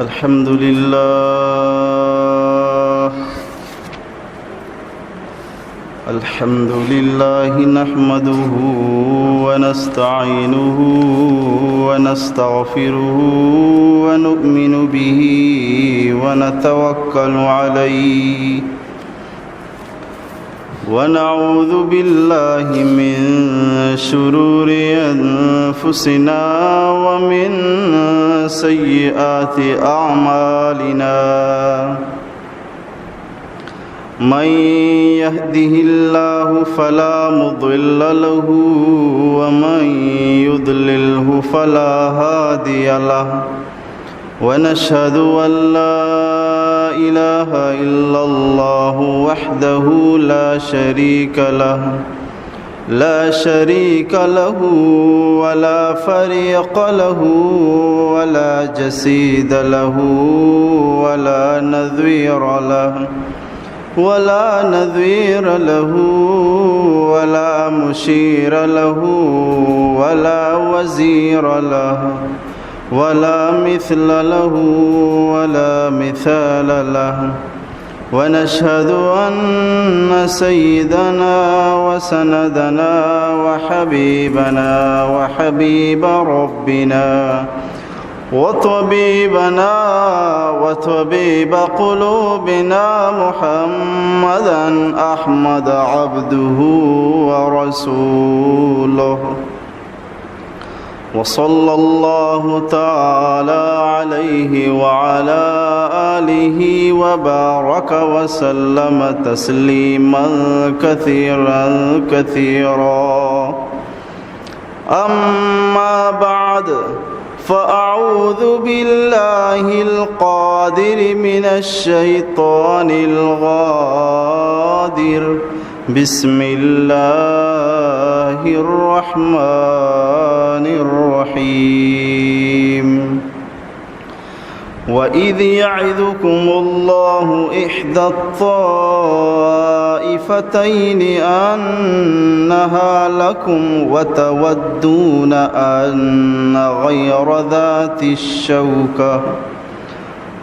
الحمد لله. الحمد لله نحمده ونستعينه ونستغفره ونؤمن به ونتوكل عليه ونعوذ بالله من شرور أنفسنا ومن سيئات أعمالنا. من يهده الله فلا مضل له ومن يضلله فلا هادي له. ونشهد أن لا إله إلا الله وحده لا شريك له، لا شريك له ولا فريق له ولا جسيد له ولا نظير له، ولا نظير له ولا مشير له ولا وزير له، ولا مثل له ولا مثال له. ونشهد أن سيدنا وسندنا وحبيبنا وحبيب ربنا وطبيبنا وطبيب قلوبنا محمدا أحمد عبده ورسوله. وصلى الله تعالى عليه وعلى آله وبارك وسلم تسليما كثيرا كثيرا. أما بعد، فأعوذ بالله القادر من الشيطان الغادر. بسم الله الرحمن الرحيم. وإذ يعدكم الله إحدى الطائفتين أنها لكم وتودون أن غير ذات الشوكة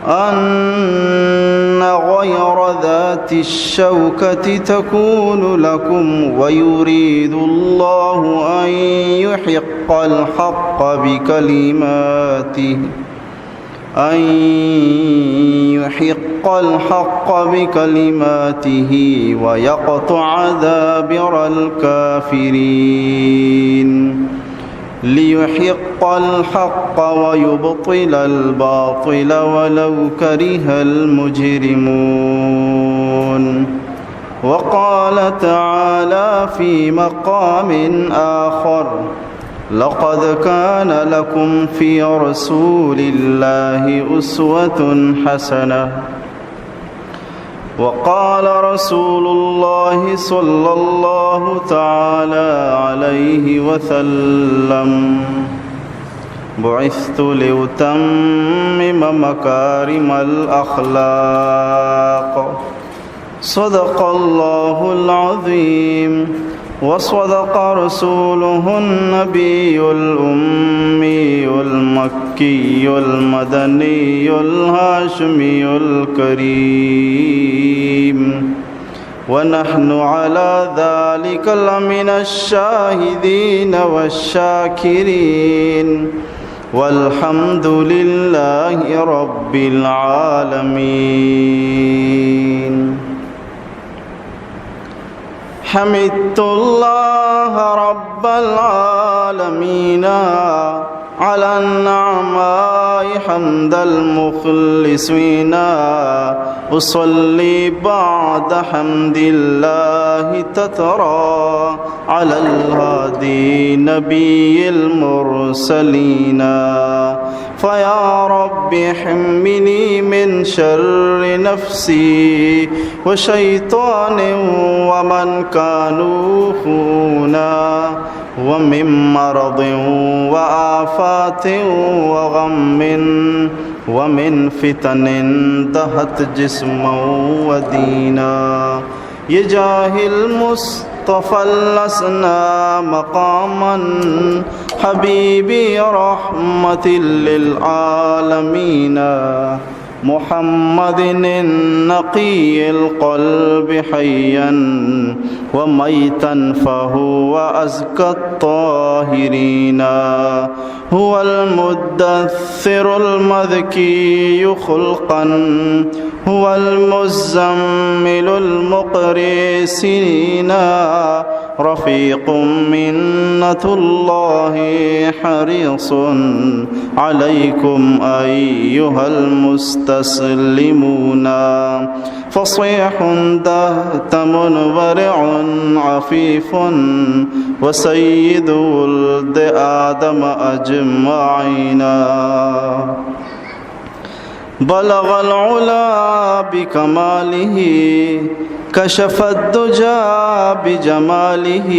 أن غير ذات الشوكة تكون لكم ويريد الله أن يحق الحق بكلماته أن يحق الحق بكلماته ويقطع دابر الكافرين. ليحق الحق ويبطل الباطل ولو كره المجرمون. وقال تعالى في مقام آخر: لقد كان لكم في رسول الله أسوة حسنة. وقال رسول الله صلى الله تعالى عليه وسلم: بعثت لأتمم مكارم الأخلاق. صدق الله العظيم وصدق رسوله النبي الأمي المكي المدني الهاشمي الكريم، ونحن على ذلك لمن الشاهدين والشاكرين. والحمد لله رب العالمين. حمدت الله رب العالمين على النعماء حمد المخلصين. أصلي بعد حمد الله تترى على الهادي نبي المرسلين. فيا رب احمني من شر نفسي وشيطان ومن كانوا خونا، ومن مرض وآفات وغم، ومن فتن دهت جسما ودينا. يا جاه المصطفى لسنا مقاما حبيبي رحمة للعالمين محمد النقي القلب حيا وميتا فهو أزكى الطاهرين. هو المدثر المذكي خلقا، هو المزمل المقري سنينا، رفيق منة الله حريص عليكم أيها المستسلمون. فصيح دهتم ورع عفيف وسيد ولد آدم أجمعين. بلغ العلا بكماله، كشف الدجى بجماله،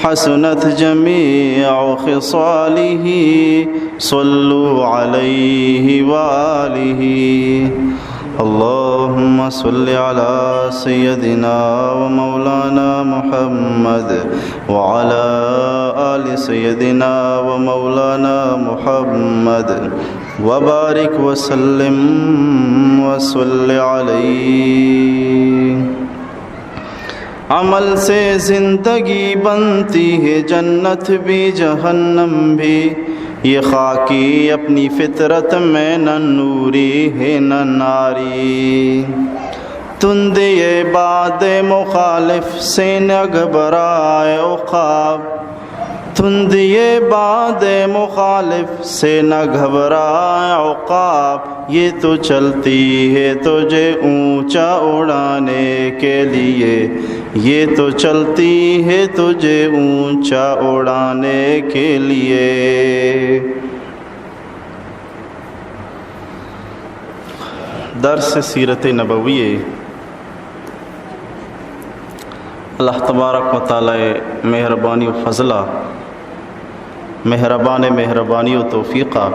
حسنت جميع خصاله، صلوا عليه وآله. اللهم صل على سيدنا ومولانا محمد وعلى آل سيدنا ومولانا محمد وبارك وسلم وصل عليه. عمل سے زندگی بنتی ہے، جنت بھی جہنم بھی، یہ خاکی اپنی فطرت میں نہ نوری ہے نہ ناری۔ تندی باد مخالف سے نہ گھبرائے عقاب، تندی باد مخالف سے نہ گھبرائے عقاب، یہ تو چلتی ہے تجھے اونچا اڑانے کے لیے، یہ تو چلتی ہے تجھے اونچا اڑانے کے لیے۔ درس سیرت نبوی۔ اللہ تبارک و تعالی مہربانی و فضلہ، مہربان مہربانی و توفیقہ،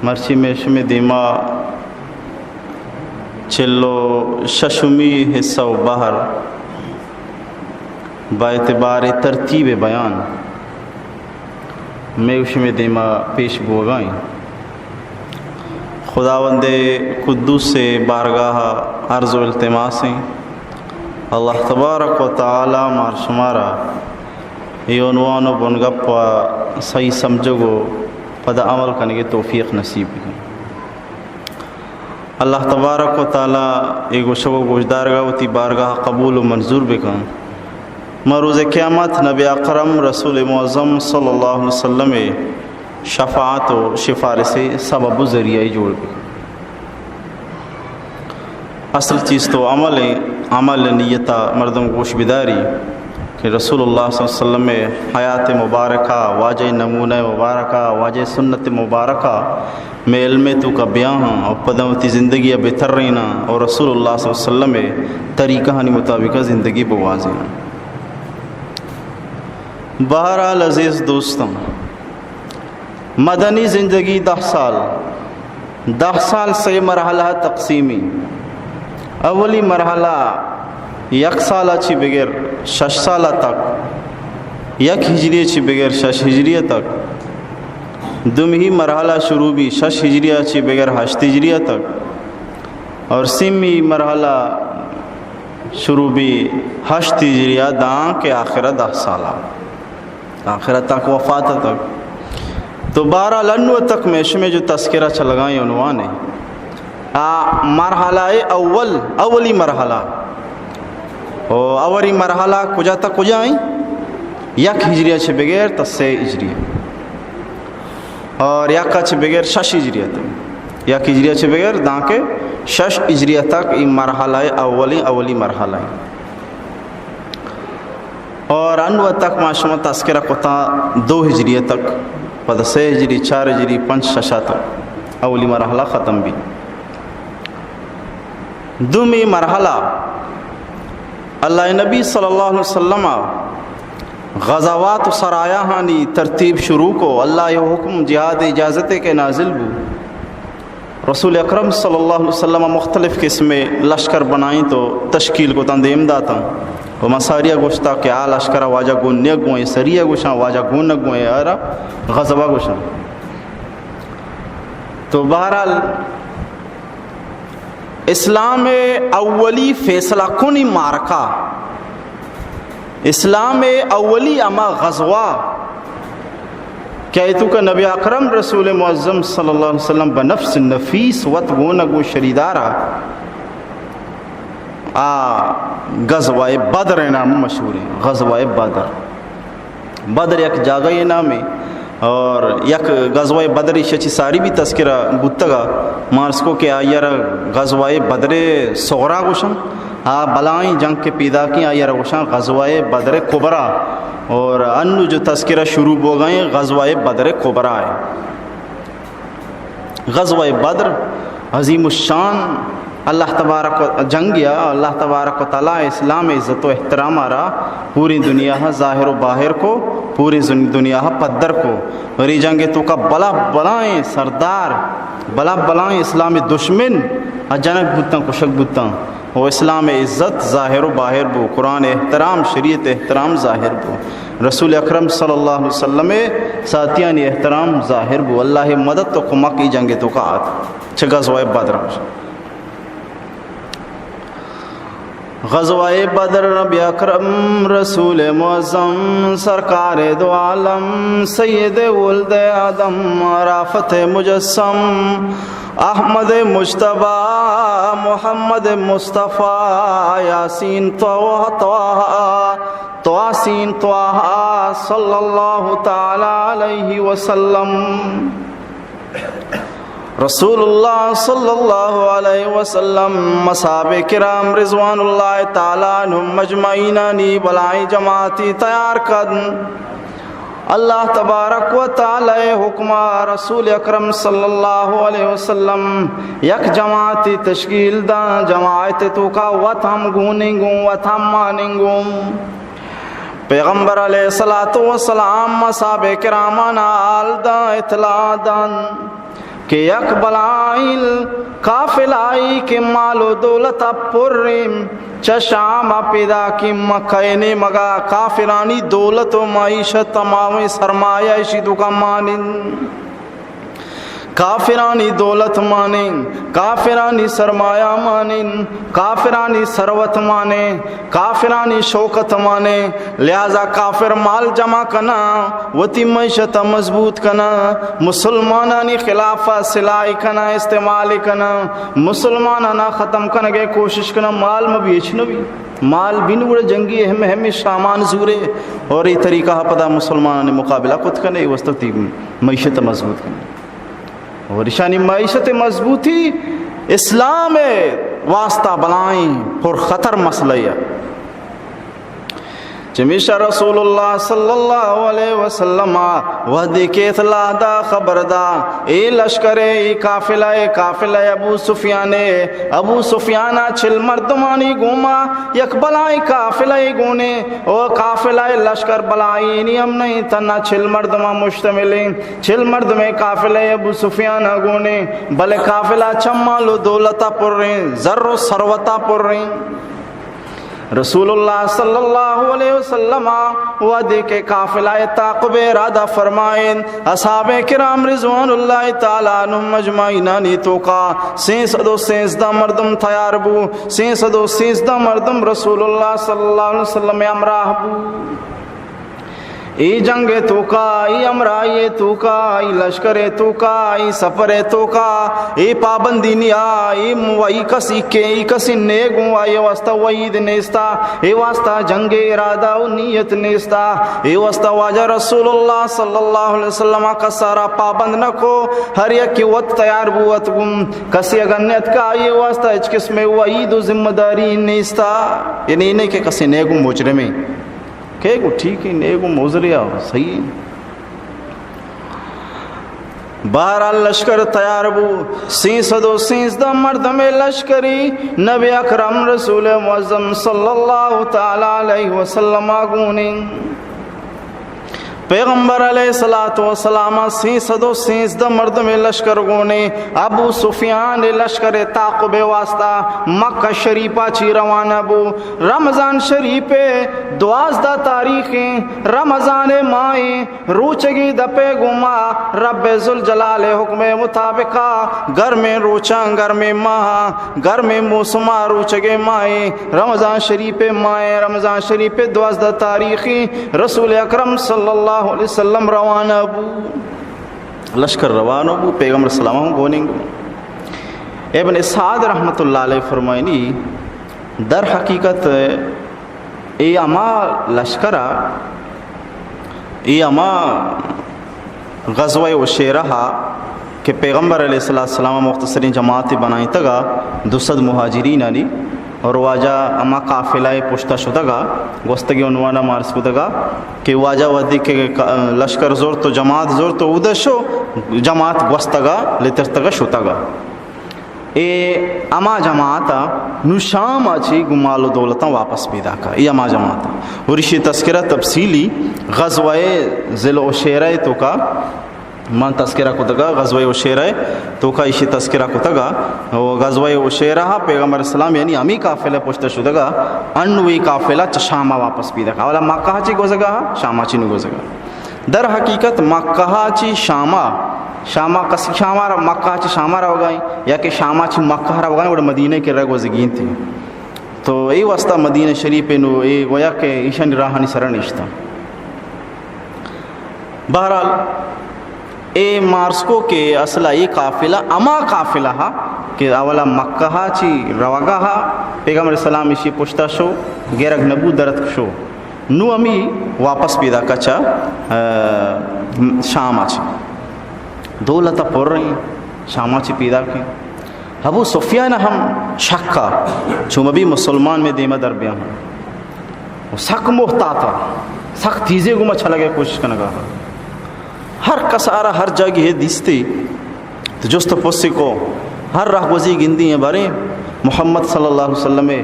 مرچی مئے شمئے دیما چل و ششمی حصہ و بہر با اعتبار ترتیب بیان مئے شمئے دیما پیش بوگا ایں۔ خداوند قدوس بارگاہ عرض و التماس ایں، اللہ تبارک و تعالی مار شمارا اے عنوان و بنگپ و صحیح سمجھگ و پدا عمل کنگے توفیق نصیب بکن۔ اللہ تبارک و تعالی اے گوشگ و گوشدارگا وتی بارگاہ قبول و منظور بکن۔ ما روز قیامت نبی اکرم رسول معظم صلی اللہ علیہ وسلم شفاعت و سفارش سبب و ذریعہ جوڑ بکن۔ اصل چیز تو عمل ایں، عمل نیتا مردم گوش بداری کہ رسول اللہ صلی اللہ علیہ وسلم حیات مبارکہ، واجہ نمونہ مبارکہ، واجہ سنت مبارکہ مئے علم توکا بیاہاں اور پدا وتی زندگی بتریناں اور رسول اللہ صلی اللہ علیہ وسلم طریقہ ہانی مطابق زندگی بگوازیناں۔ بہرحال عزیز دوستاں، مدنی زندگی دہ سال، دہ سال سے مرحلہ تقسیمی۔ اولی مرحلہ یک سال چی بگر شش سال تک، یک ہجری چی بگر شش ہجری تک۔ دومی مرحلہ شروع بی شش ہجری چی بگر ہشت ہجری تک، اور سیمی مرحلہ شروع بی ہشت ہجری داں کہ آخر دہ سال۔ آخرت تک وفات تک۔ تو بہرحال انو تک مئے شمئے جو تذکرہ چلگائیں عنوان ہے۔ آ مرحلہ اول، اولی مرحلہ۔ او اولی مرحلہ کجا تا کجا ایں؟ یک ہجری چہ بغیر تا سے ہجری۔ اور یک چہ بغیر شش ہجری تک۔ یک ہجری چہ بغیر داں کہ شش ہجری تک ای مرحلہ اولی، اولی مرحلہ ہے۔ اور انو تک ما شما تذکرہ کتا دو ہجری تک، پدا سے ہجری، چار ہجری، پنچ، شش تک اولی مرحلہ ختم بی۔ دومی مرحلہ اللہ نبی صلی اللہ علیہ وسلم غزوات و سرایاہانی ترتیب شروع کو، اللہ حکم جہاد اجازت کے نازل بو۔ رسول اکرم صلی اللہ علیہ وسلم مختلف قسم لشکر بنائیں تو تشکیل کو تن دیم داتا۔ و ما ساریا گوشتا کہ آ لشکر ءَ واجہ گون نیگ گوں، اے سری ءَ گوشاں واجہ گون نہ گوں، اے آرا غزوہ گوشاں۔ تو بہرحال اسلام ءِ اولی فیصلہ کنی معرکہ، اسلام ءِ اولی ہما غزوہ کہ ایتو کہ نبی اکرم رسول معظم صلی اللہ علیہ وسلم بنفس نفیس وت گون گوں شریدارا، آ غزوہ بدر نام مشہور ہے، غزوہ بدر۔ بدر یک جاگہ نام ہے اور یک غزوہ بدر شچی ساری بھی تذکرہ بوتگا، مارسکو کہ آئی را غزوہ بدر صغرا گوشن، آ بلائیں جنگ کے پیدا کی آئی را گوشن غزوہ بدر کبرا، اور انو جو تذکرہ شروع ہو گئے غزوہ بدر کبرا ہے۔ غزوہ بدر عظیم الشان اللہ تبارک و جنگ یا اللہ تبارک و تعالی اسلام عزت و احترام را پوری دنیا ظاہر و باہر کو، پوری زن-، دنیا پدر کو۔ اور یہ جنگ تو کا بلا بلائیں سردار، بلا بلائیں اسلام دشمن جنگ بوتاں، کشک بوتاں۔ و اسلام عزت ظاہر و باہر بو، قرآن احترام، شریعت احترام ظاہر بو، رسول اکرم صلی اللہ علیہ وسلم ساتیانی احترام ظاہر بو۔ اللہ مدد و کمک ای جنگ تو کا آت چہ غزوہ بدر۔ غزوہ بدر نبی اکرم رسول معظم سرکار دو عالم سید ولد آدم رافت مجسم احمد مجتبی محمد مصطفی یاسین طہ طہ طاسین طہ صلی اللہ تعالی علیہ وسلم۔ رسول اللہ صلی اللہ علیہ وسلم، اصحاب کرام رضوان اللہ تعالی عنہم اجمعینانی بلائیں جماعتی تیار کن۔ اللہ تبارک و تعالی حکمہ رسول اکرم صلی اللہ علیہ وسلم یک جماعتی تشکیل داں، جماعت تو کا وت ہم گونیں گوں، وت ہم مانیں گوں۔ پیغمبر علیہ الصلوۃ والسلام اصحاب کرامانا حال داں، اطلاع داں کہ یک بلائیں قافلہ ای کہ مال و دولت پریں چہ شام پیداکیں مکہ نیمگا کافرانی دولت و معیشت تمامیں سرمایہ اشی دکان مانیں۔ کافرانی دولت مانیں، کافرانی سرمایہ مانیں، کافرانی ثروت مانیں، کافرانی شوکت مانیں، لہذا کافر مال جمع کناں، وتی معیشت مضبوط کناں، مسلمانانی خلاف سلاح کناں، استعمال کناں، مسلمانانا ختم کنگے کوشش کناں، مال مبی ہچ نبی۔ مال بین گڑا جنگی اہم اہم سامان زورے اور یہ طریقہ پدا مسلمانانی مقابلہ کت کنے، یہ واسطہ تی معیشت مضبوط کنے۔ اور اشانی معیشت مضبوطی اسلام واسطہ بلائیں پر خطر مسئلہ ہے۔ چمیشا رسول اللہ صلی اللہ علیہ وسلم وہدی کہ اطلاع دا، خبر دا، اے لشکر، اے قافلہ، اے قافلہ ابو سفیان، ابو سفیان چل مردمانی گوما یک بلائیں قافلہ گونے، او قافلہ لشکر بلائیں ہم نہیں، تنا چل مردماں مشتملیں، چل مردمیں قافلہ ابو سفیان گونے، بلے قافلہ چہ مال و دولتا پریں، زر و ثروتا پریں۔ رسول اللہ صلی اللہ علیہ وسلم وہدے کہ قافلہ تعاقب ارادہ فرمائیں، اصحاب کرام رضوان اللہ تعالی عنہم اجمعینانی توکا سیصد و سیزدہ مردم تیار بو، سیصد و سیزدہ مردم رسول اللہ صلی اللہ علیہ وسلم ہمراہ بو۔ ای جنگ توکا، ای ہمراہی توکا، ای لشکر توکا، ای سفر توکا، ای پابندی نیا، ای م-، ای کسی کہ، ای کسی نیگوں، آئی واسطہ وعید نیستا، ای واسطہ جنگ ارادہ و نیت نیستا، ای واسطہ واجہ رسول اللہ صلی اللہ علیہ وسلم کسارا پابند نہ کو، ہر یک وت تیار بوت گم، کسی اگر نیت کا، آئی واسطہ ہچ قسم وعید و ذمہ داری نیستا، یعنی نہیں کہ کسی نیگوں مجرمیں۔ کئے گو ٹھیک ہے، نیگو موزریا صحیح ہے۔ بہرحال لشکر تیار بو، سیصد و سیزدہ مردم لشکری نبی اکرم رسول معظم صلی اللہ تعالی علیہ وسلم گونی۔ پیغمبر علیہ الصلوۃ والسلام ءَ سئے سد ءُ سیزدہ مردمے لشکر گون ایں، ابو سفیان ءِ لشکر ءِ تعاقب ءِ واسطہ مکہ شریف ءَ چہ روانہ بو۔ رمضان شریف ءِ دوازدہ تاریخ ایں، رمضان ءِ ماہ ایں، روچگی دپ ءِ گوما رب ذوالجلال ءِ حکم ءِ مطابق ءَ گرمیں روچاں، گرمیں ماہ، گرمیں موسم ءَ روچگ ءِ ماہ ایں، رمضان شریف ءِ ماہ ایں، رمضان شریف ءِ دوازدہ تاریخ ایں، رسول اکرم صلی اللہ علیہ وسلم روانہ بو۔ لشکر روانہ بو، پیغمبر سلام ہم گونیں گو۔ ابن سعد رحمت اللہ علیہ فرمائنی، در حقیقت اے ہما لشکر ءَ، اے ہما غزوہ عشیرہ ءَ کہ پیغمبر علیہ الصلوۃ والسلام ءَ مختصریں جماعتے بنائینتگ ءَ، دو سد مہاجرین آنی، اور واجہ ہما قافلہ ءِ پشت ءَ شتگ ءَ، گوستگیں عنوان ءَ مارس کتگ ءَ کہ واجہ وھدے کہ لشکر زرت ءُ جماعت زرت ءُ اود ءَ شو، جماعت گوستگ ءَ، لترتگ ءَ، شتگ ءَ۔ اے ہما جماعت ءَ نوں شام ءَ چہ گوں مال ءُ دولتاں واپس پیداک ءَ۔ اے ہما جماعت ءَ۔ اور ایشی تذکرہ تفصیلی غزوہ ذی العشیرہ ءِ توکا من تذکرہ کتگ ءَ، غزوہ عشیرہ ءِ توکا ایشی تذکرہ کتگ ءَ۔ و غزوہ عشیرہ ءَ پیغمبر اسلام یعنی ہمے قافلہ ءِ پشت ءَ شتگ ءَ، انوں اے قافلہ چہ شام ءَ واپس پیداک ءَ۔ اولا مکہ ءَ چہ گوزگ ءَ، شام ءَ چہ نہ گوزگ ءَ۔ در حقیقت مکہ ءَ چہ شام ءَ، شام ءَ کسی شام ءَ را، مکہ ءَ چہ شام ءَ روگ ءَ ایں، یا کہ شام ءَ چہ مکہ ءَ روگ ءَ ایں، گڑا مدینہ ءِ کرا گوزگی اِنت۔ تو اے واسطہ مدینہ شریف ءَ نوں اے گویا کہ ایشانی راہانی سر ءَ نشتاں۔ بہرحال، اے مارس کو کہ اصل ءَ اے قافلہ، ہما قافلہ ءَ کہ اولا مکہ ءَ چہ روگ ءَ، پیغمبر سلام ایشی پشت ءَ شو، گرگ نہ بو، درتک شو۔ نوں ہمے واپس پیداک ءَ چہ، آ، شام ءَ چہ۔ دولت ءَ پر ایں، شام ءَ چہ پیداک ایں۔ ابو سفیان ہم شک ءَ، چو مبی مسلمان مئے دیم ءَ در بیاں۔ و سک محتاط ءَ، سک تیزی گوما چلگ ءِ کوشش کنگ ءَ۔ ہر کس ءَ را ہر جاگہے دیستی، تو جست ءُ پرسی کو، ہر رہگوزی گندی ایں، باریں محمد صلی اللہ علیہ وسلم ءِ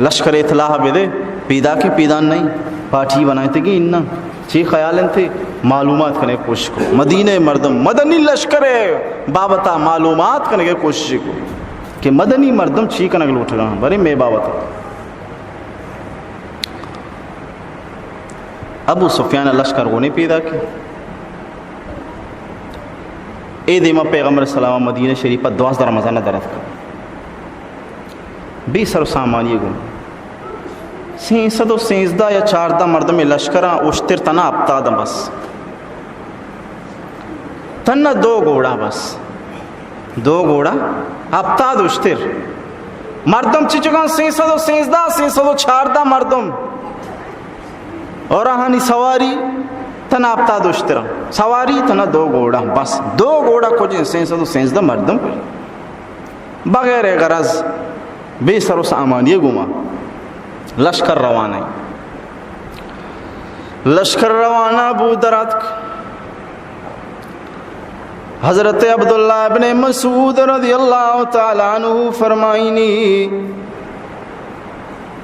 لشکر ءَ اطلاع بدے، پیداک ایں پیداک نہ ایں، پارٹی بنائینتگی اناں، چی خیال اِنت، معلومات کنگ ءِ کوشش کو۔ مدینہ ءِ مردم، مدنی لشکر ءِ بابت ءَ معلومات کنگ ءِ کوشش کو کہ مدنی مردم چی کنگ لوٹگ ءَ اَنت، باریں مئے بابت ءَ۔ ابو سفیان ءِ لشکر گون ایں پیداک ایں۔ اے دیم ءَ پیغمبر سلام ءَ مدینہ شریف ءَ دوازدہ رمضان ءَ در اتک۔ بے سر ءُ سامانی گون۔ سئے سد ءُ سیزدہ یا چاردہ مردمے لشکر اَنت، اشتر تنا ہپتاد اَنت بس۔ تنا دو گھوڑا بس۔ دو گھوڑا، ہپتاد اشتر۔ مردم چیچک اَنت، سئے سد ءُ سیزدہ، سئے سد ءُ چاردہ مردم۔ اور آہانی سواری تنا ہپتاد اشتر اَنت۔ سواری تنا دو گھوڑا، بس دو گھوڑا کج ایں، سئے سد ءُ سیزدہ مردم کج ایں۔ بغیر غرض، بے سر ءُ سامانی گوما لشکر روانہ ایں۔ لشکر روانہ بو، در اتک۔ حضرت عبداللہ ابن مسعود رضی اللہ تعالی عنہ فرمائنی،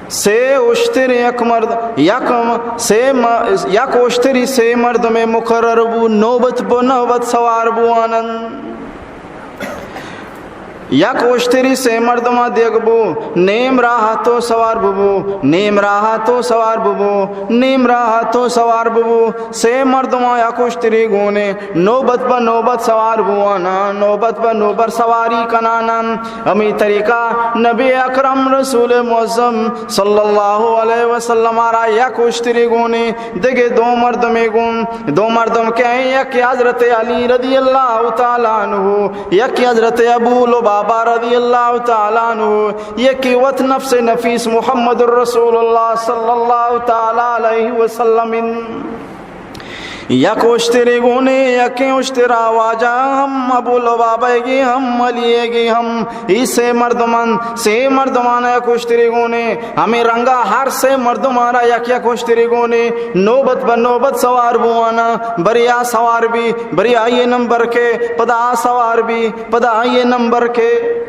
سئے اشتر یک مرد، یک م-، سئے م-، یک اشتری سئے مردمے مقرر بو، نوبت بہ نوبت سوار بوان اَنت۔ یک اشتری سئے مردماں دیگ بو، نیم راہ ءَ تو سوار ببو، نیم راہ ءَ تو سوار ببو، نیم راہ ءَ تو سوار ببو۔ سئے مردماں یک اشتری گون ایں، نوبت بہ نوبت سوار بوان اَنت، نوبت بہ نوبت سواری کنان اَنت۔ ہمے طریقہ نبی اکرم رسول معظم صلی اللہ علیہ وسلم ءَ را یک اشتری گون ایں، دگہ دو مردمے گون، دو مردم کئے ایں؟ یکے حضرت علی رضی اللہ تعالی عنہ، یکے حضرت ابو لبابہ رضی اللہ تعالی عنہ، یکے وت نفس نفیس محمد رسول اللہ صلی اللہ تعالی علیہ وسلم اِنت۔ یک اشتری گون ایں، یکیں اشترا واجہ ہم، ابو لبابہ گی ہم، علی گی ہم، اے سئے مردم اَنت، سئے مردماں یک اشتری گون ایں۔ ہمے رنگا ہر سئے مردماں را یک یک اشتری گون ایں، نوبت بہ نوبت سوار بوان اَنت، برے آ سوار بی، برے آئی نمبر کئے، پدا آ سوار بی، پدا آئی نمبر کئے۔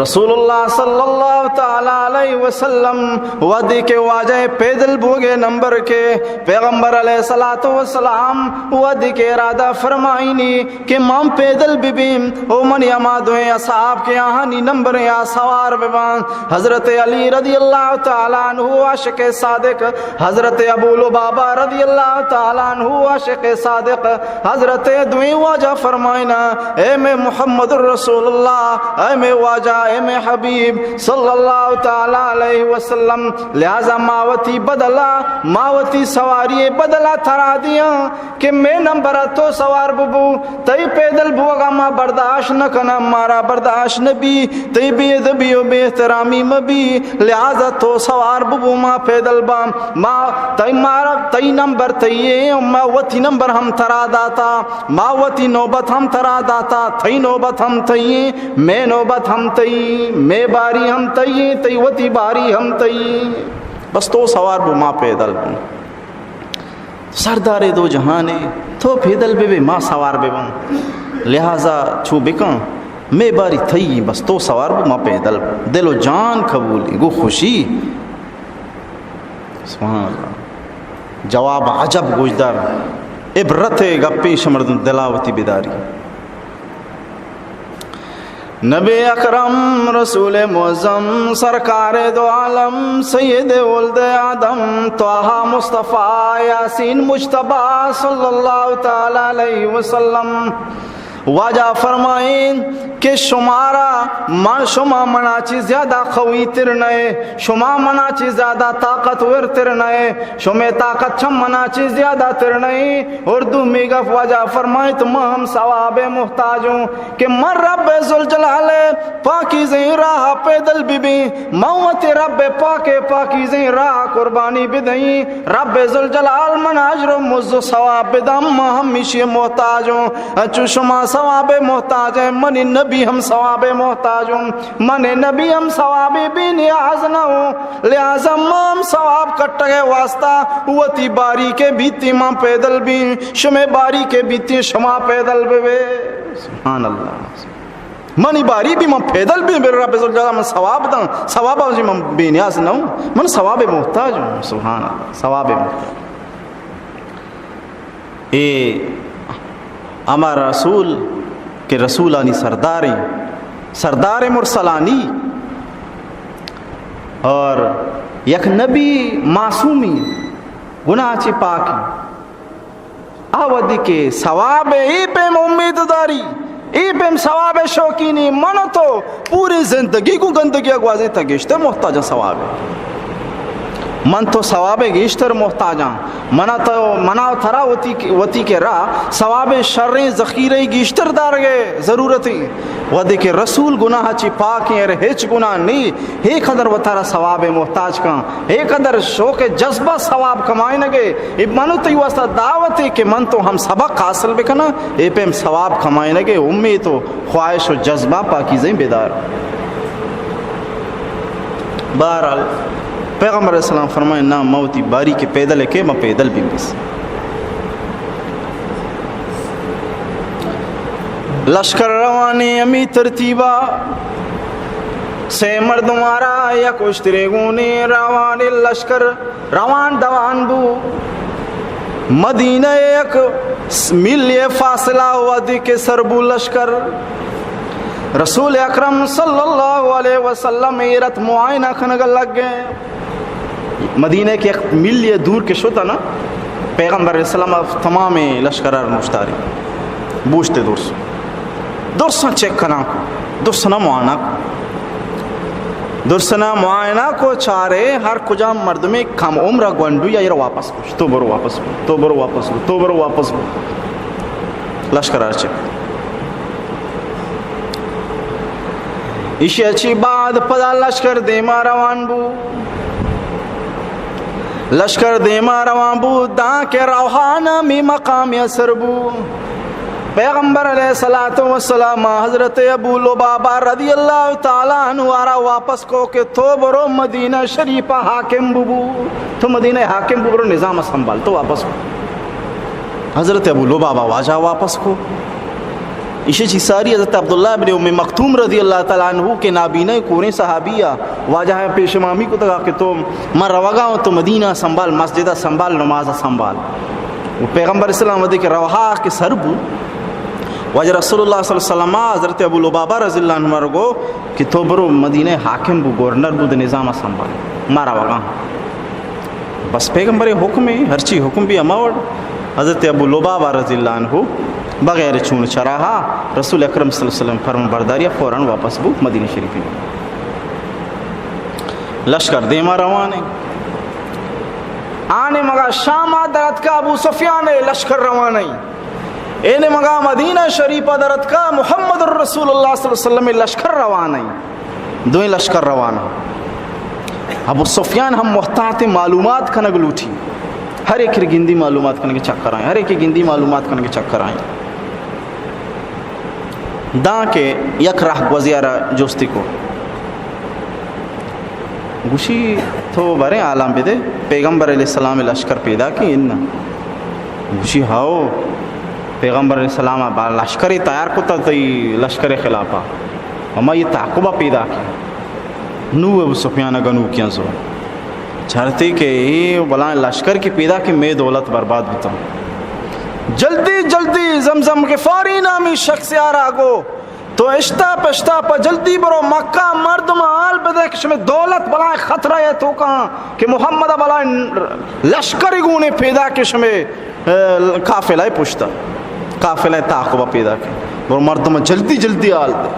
رسول اللہ صلی اللہ تعالی علیہ وسلم وہدے کہ واجہ پیدل بوگے نمبر کے، پیغمبر علیہ الصلوۃ والسلام وہدے کہ ارادہ فرمائینی کہ من پیدل ببیم، او منی ہما دوئیں اصحاب کہ آہانی نمبریں آ سوار بباں۔ حضرت علی رضی اللہ تعالی عنہ عاشق صادق، حضرت ابو لبابہ رضی اللہ تعالی عنہ عاشق صادق، حضرت دوئیں واجہ فرمائنا، اے مئے محمد الرسول اللہ، اے مئے واجہ، اے مئے حبیب صلی اللہ تعالی علیہ وسلم، لہذا ما وتی بدلا، ما وتی سواری بدلا ترا دیاں کہ مئے نمبر تو سوار ببو، تئی پیدل بوگا ما برداشت نہ کناں، مارا برداشت نہ بی، تئی بے ادبی و بے احترامی مہ بی، لہذا تو سوار ببو، ما پیدل باں۔ ما تئی، مارا تئی نمبر تئی ایں، ما وتی نمبر ہم ترا داتا، ما وتی نوبت ہم ترا داتا، تئی نوبت ہم تئی ایں، مئے نوبت ہم تئی، مئے باری ہم تئی ایں، تئی وتی باری ہم تئی۔ بس تو سوار بو، ما پیدل بوں۔ سردار دو جہانے، تو پیدل ببے، ما سوار بباں۔ لہذا چو بکن، مئے باری تئی، بس تو سوار بو، ما پیدل بوں۔ دل و جان قبولی، گو خوشی۔ سبحان اللہ۔ جواب عجب گوشدار۔ عبرت گپے شمردن دلا وتی بداری۔ نبی اکرم رسول معظم سرکار دو عالم سید ولد آدم طٰہٰ مصطفیٰ یٰسین مجتبیٰ صلی اللہ تعالی علیہ وسلم واجہ فرمائیں کہ شمارا من، شما منا چی زیادہ قوی تر نئے، شما منا چی زیادہ طاقتور تر نئے، شمے طاقت چم منا چی زیادہ تر نئے۔ اور دومی گپ واجہ فرمائیں تو من ہم ثواب محتاج ہوں کہ من رب ذوالجلال پاکیزیں راہ پیدل ببیں، من وتی رب پاک پاکیزیں راہ قربانی بدئیں، رب ذوالجلال من اجر و مزد و ثواب بدم، من ہمیشی محتاج ہوں۔ انچو شما ثواب محتاج ہیں، منی نبی ہم ثواب محتاج ہوں، منی نبی ہم ثواب بے نیاز نہ ہوں، لہذا ما ہم ثواب کٹگے واسطہ وتی باری کے بیتی من پیدل بیں، شمے باری کے بیتی شما پیدل ببے۔ سبحان اللہ۔ منی باری بی من پیدل بیں، بر رب ذوالجلال من ثواب داں، ثواب جی من بے نیاز نہ ہوں، من ثواب محتاج ہوں۔ سبحان اللہ، ثواب محتاج۔ اے ہما رسول کہ رسولانی سرداریں، سردار مرسلانی، اور یک نبی معصومی، گناہ چی پاکی۔ آ وھدی کہ ثواب ءِ اے پیم امیت داری، اے پیم ثواب ءِ شوقینی، من و تو پوری زندگی گوں گندگی ءَ گوازینتگ، گیشتر محتاجاں ثواب ءِ۔ من تو ثواب ءِ گیشتر محتاجاں۔ منا تو، منا و ترا وتی، وتی کرا ثواب ءِ شریں ذخیرہ ءِ گیشتر دارگ ءِ ضرورت ایں۔ وھدے کہ رسول گناہ چی پاکیں، ارے ہچ گناہ نی، اے قدر وتارا ثواب ءِ محتاج کن، اے قدر شوق ءِ جذبہ ثواب کمائینگ ءِ۔ اے من و تئی واسطہ دعوت ایں کہ من تو ہم سبق حاصل بکناں، اے پیم ثواب کمائینگ ءِ امیت و خواہش و جذبہ پاکیزیں بدار۔ بہرحال، پیغمبر علیہ السلام فرمائے، نہ، من وتی باری کے پیدل ءَ کہ من پیدل بیں بس۔ لشکر روانی ہمی ترتیبا، سے مردم آرا یک اشترے گونی روانی لشکر روان دوان بو۔ مدینہ یک میلے فاصلہ وھدے کہ سر بو لشکر۔ رسول اکرم صلی اللہ علیہ وسلم ایرت معائنہ کنگ لگے۔ مدینہ کہ یک میلے دور کہ شتا نا، پیغمبر علیہ السلام تمام لشکر ار نوشتاری بوشتے درس۔ درساں چیک کناں کو، درسنا معائنہ کو۔ درسنا معائنہ کو، چارے ہر کجام مردمے کم عمر گونڈو یا ایرا واپس کو۔ تو برو واپس بو، تو برو واپس بو، تو برو واپس بو۔ لشکر ار چیک۔ ایشی چی بعد پدا لشکر دیما روان بو۔ لشکر دیما روان بو، داں کہ روحا نامی مقامے سر بو۔ پیغمبر علیہ الصلوۃ والسلام حضرت ابو لبابہ رضی اللہ تعالی عنہ آرا واپس کو کہ تو برو مدینہ شریف حاکم ببو، تو مدینہ حاکم ببو، برو نظام سنبھال، تو واپس بو۔ حضرت ابو لبابہ واجہ واپس کو۔ ایشی چی ساری حضرت عبداللہ ابن ام مکتوم رضی اللہ تعالی عنہ کہ نابینا کوریں صحابی آ، واجہ ء پیش مامی کتگا کہ تو من روگا ہوں، تو مدینہ سنبھال، مسجد ء سنبھال، نماز ء سنبھال۔ و پیغمبر اسلام ودی کہ روہا کہ سر بو، واجہ رسول اللہ صلی اللہ علیہ وسلم حضرت ابو لبابہ رضی اللہ عنہ ء گو کہ تو برو مدینہ حاکم بو، گورنر بو، دے نظام ء سنبھال، ما روگا ہوں۔ بس پیغمبر حکم ہے، ہرچی حکم بھی ہما وڑ۔ حضرت ابو لبابہ رضی اللہ عنہ بغیر چون چراہا رسول اکرم صلی اللہ علیہ وسلم فرمان برداری فوراً واپس بو مدینہ شریف۔ لشکر دیما روان ہیں۔ آنے مگا شام درت کا ابو سفیان لشکر روان ہیں۔ اینے مگا مدینہ شریف درت کا محمد الرسول اللہ صلی اللہ علیہ وسلم لشکر روان ہیں۔ دوئیں لشکر روان۔ ابو سفیان ہم محتاط معلومات کنگ لوٹی۔ ہر ایک گندی معلومات کنگ چکر آئیں، ہر ایک گندی معلومات کنگ چکر آئیں۔ داں کہ یک راہ گوزیارا جوستی کو۔ گوشی، تو بریں حالاں بدے، پیغمبر علیہ السلام لشکر پیدا کی ان؟ گوشی، ہاؤ، پیغمبر علیہ السلام با لشکر تیار کتا تئی لشکر خلافا۔ ہما یہ تعاقبہ پیدا کی۔ نو ابو سفیان گنو کیاں زو چرتے کہ اے بلائیں لشکر کی پیدا کہ مے دولت برباد بوتا۔ جلدی جلدی زمزم غفاری نامی شخص یارا گو، تو اشتاپ اشتاپ جلدی برو مکہ مردم حال بدے کہ شمے دولت بلائیں خطرہ ہے تو کہاں کہ محمد بلائیں لشکر گونے پیدا کہ شمے قافلہ پشتا، قافلہ تعاقبہ پیدا کہ برو مردم جلدی جلدی حال دے۔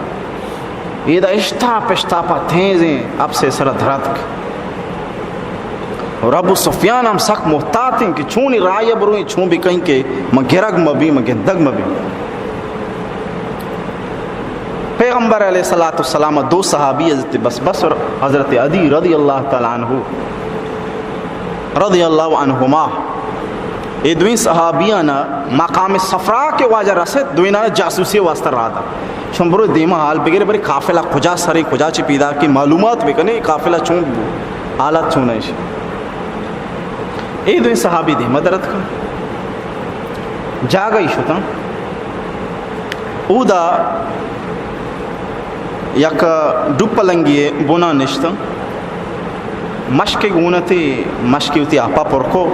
ایدا اشتاپ اشتاپا تیزیں اپسے سرا دراتک۔ اور ابو سفیان ہم سک محتاط ہیں کہ چونی راہ برویں، چون بکئیں کہ من گرگ مبی، من گندگ مبی۔ پیغمبر علیہ الصلوۃ والسلام دو صحابی حضرت بس بس اور حضرت عدی رضی اللہ تعالی عنہ، رضی اللہ عنہما، اے دوئیں صحابیانا مقام صفرا کہ واجہ رسد، دوئینانا جاسوسی واسطہ راہ دا۔ شما برو دیما حال بگرے، برے قافلہ کجا سرے، کجا چی پیدا کہ معلومات بکنے، قافلہ چون بو، حالات چون ایش۔ اے دوئیں صحابی دیما درت کا جاگہ ای شتاں۔ اودا یک ڈوپ پلنگی بنا نشتاں۔ مشکے گونتی، مشکے وتی آپا پر کو،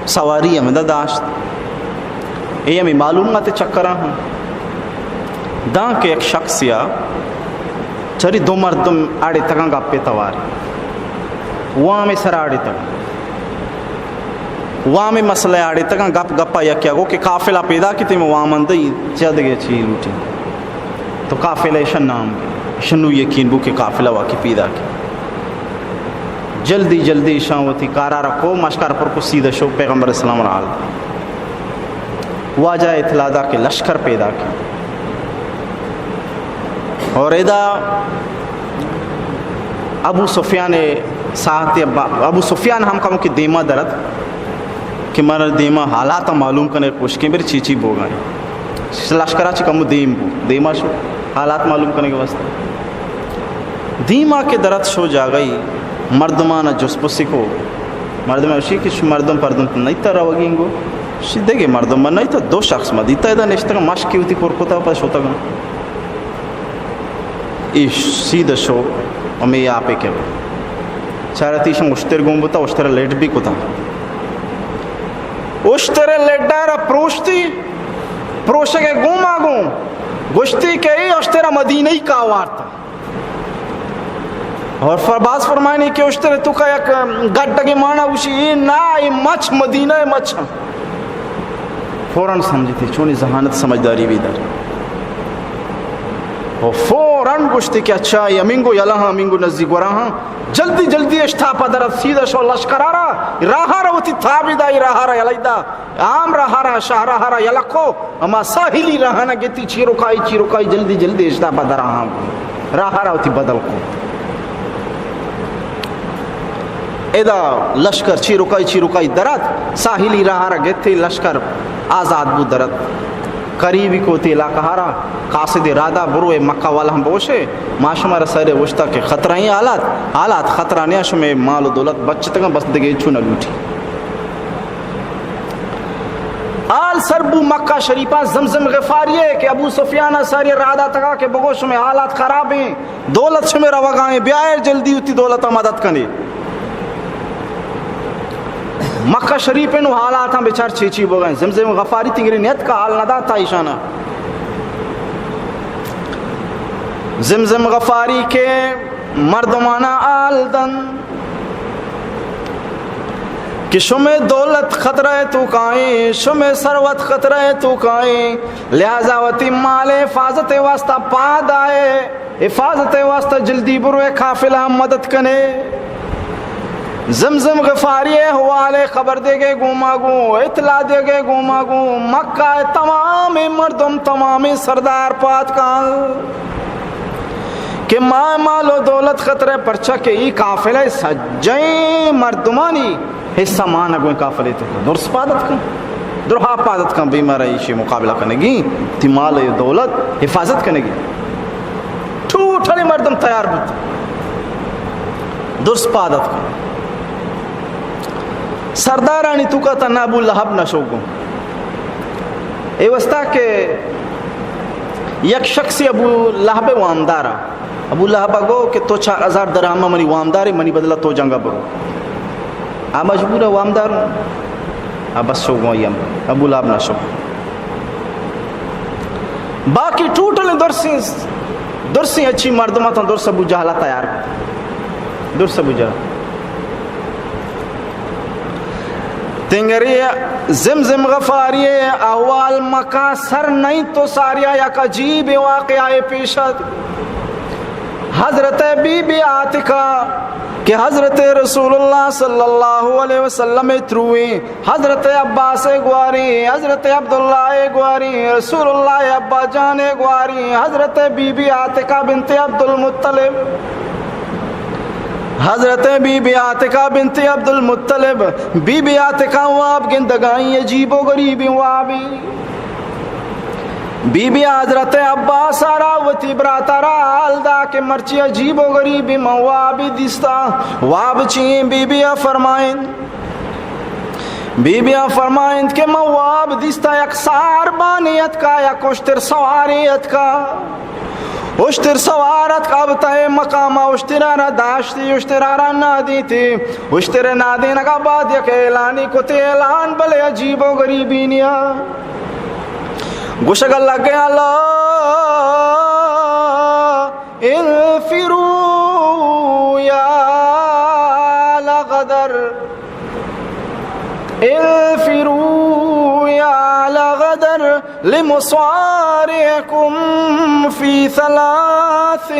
سواری ہمدا داشت۔ اے ہمیں معلومات چکراں ہاں۔ داں کہ یک شخصیا چری دو مردم آڑے تگاں گپے توار۔ وامے سر آڑے تگاں۔ وامے مسئلہ آڑے تگاں گپ گپا یکیا گو کہ قافلہ پیدا کیتے میں وامندئی چہ دگے چی لوٹی۔ تو قافلہ ایشاں نام گے، ایشاں نو یقین بو کہ قافلہ واقعی پیدا کی۔ جلدی جلدی ایشاں وتی کارا رکھو، مشکار پر کو سیدھا شو پیغمبر اسلام را حال دا۔ واجہ اطلاع دا کہ لشکر پیدا کی۔ اور ادا ابو سفیان ساعت ابا-، ابو سفیان ہم کم کہ دیما درد کہ من دیما حالات معلوم کنے کوشکیں بر چی چی بوگا۔ لشکرا چی کمو دیم بو، دیما شو حالات معلوم کنگ واسطہ۔ دیما کہ درت شو جاگئی مردمانا جس پسی کو، مردم اشی کہ شو مردم پردم نہیں تا روگی انگو، شی دگے مردم من نہیں تا دو شخص ما دیتا ادا نشتگا مشکی ہوتی پر کتا پا شوتگا۔ ایش سیدھا شو ہمیں آپ کے چارتی شم اشتر گون بتا، اشتر لیٹ بھی کتا۔ اشتر لیٹ دارا پروشتی، پروشگ گوما گون گوشتی کہ اے اشتر مدینہ ہی کا وارتا۔ اور فر-، باز فرمائنی کہ اشتر تو کا یک گڈگے مانا گوشی، اے نا، اے مچھ مدینہ اے مچھ ہم۔ فوراً سمجھتی، چونی ذہانت سمجھداری بھی در۔ و فوراً گوشتی کہ اچھا، اے امینگو یلا ہاں، امینگو نزدیک گورا ہاں۔ جلدی جلدی اشتاپا در سیدھا شو لشکر آرا، راہ آرا وتی تابی دا، راہ آرا یلی دا۔ عام راہ را، شاہ راہ را یلہ کو، اما ساحلی راہانا گتی چیروکائی، چیروکائی جلدی جلدی اشتاپا در آہاں راہ را وتی بدل کو۔ ادا لشکر چیروکائی، چیروکائی درات، ساحلی راہ را گتی لشکر آزاد بو درات۔ قریبی کو تی علاقہ را قاصد ارادہ برو اے مکہ والا ہم بوشے، ما شما را سر اوشتا کہ خطرہ ہیں حالات، حالات خطرہ نیا، شمے مال و دولت بچتگا بس دگے چون لوٹی۔ آل سر بو مکہ شریفا زمزم غفاری ءَ کہ ابو سفیان ءَ ساری راہ داتگا کہ بگو شمے حالات خرابیں، دولت شمے روگائیں، بیائے جلدی وتی دولت ءَ مدد کنے۔ مکہ شریف نو حالاتاں بچار چی چی بوگائیں۔ زمزم غفاری تنگری نیت کا حال نہ داتا ایشانا۔ زمزم غفاری کہ مردمانا حال دن کہ شمے دولت خطرہ ءِ توکائیں، شمے ثروت خطرہ ءِ توکائیں، لہذا وتی مال ءِ حفاظت ءِ واسطہ پاد آئے، حفاظت ءِ واسطہ جلدی بروئے، قافلہ ءَ مدد کنے۔ زمزم غفاری ءِ حوالے خبر دیگے گوما گوں، اطلاع دیگے گوما گوں، مکہ ءِ تمامیں مردم، تمامیں سردار پاد کن کہ ما مال و دولت خطرہ، پرچا کہ ای قافلہ ءِ سجہیں مردمانی حصہ مان گوئیں قافلے تو درست پادت کن، درہا پادت کن، بیمار ایشی مقابلہ کنگی، تی مال و دولت حفاظت کنگی۔ ٹوٹلی مردم تیار بوت، درست پادت کن۔ سردارانی توکا تنا ابو لہب نہ شو گوں۔ اے واسطہ کہ یک شخصی ابو لہب ءِ وامدارا، ابو لہب ءَ گو کہ تو چار ہزار درہم منی وامدارے، منی بدلہ تو جنگا برو۔ آ مجبور ءَ وامدار ہوں۔ آ بس شو گوں، ابو لہب نہ شو۔ باقی ٹوٹل درسیں، درسیں اچھی مردم اتاں، درس ابو جہل ءَ تیار۔ درس ابو جہل۔ تنگری زمزم غفاری ءِ احوال مکا سر نہیں تو ساریا یک عجیب واقعہ پیش ات۔ حضرت بی بی عاتکہ کہ حضرت رسول اللہ صلی اللہ علیہ وسلم ءِ ترویں، حضرت عباس ءِ گواریں، حضرت عبداللہ ءِ گواریں، رسول اللہ ءِ ابا جان ءِ گواریں، حضرت بی بی عاتکہ بنت عبدالمطلب۔ حضرت بی بی عاتکہ بنت عبدالمطلب، بی بی عاتکہ واب گندگائیں، عجیب و غریبیں وابی۔ بی بی حضرت عباس ءَ را وتی برات ءَ را حال دا کہ مرچی عجیب و غریبیں من وابی دیستا۔ واب چی ایں؟ بی بی ءَ فرمائیں، بی بی ءَ فرمائنت کہ من واب دیستا یک ساربانے اتکا، یک اشتر سوارے اتکا۔ اشتر سوار اتکا بتئے مقاما، اشترا را داشتی، اشترا را نادیتی۔ اشتر نادینگا بعد یک اعلانی کتی، اعلان بلے عجیب و غریبینیا۔ گوشگ لگے، الا انفروا یا آل غدر، انفروا یا آل غدر لمصارعکم فی ثلاث۔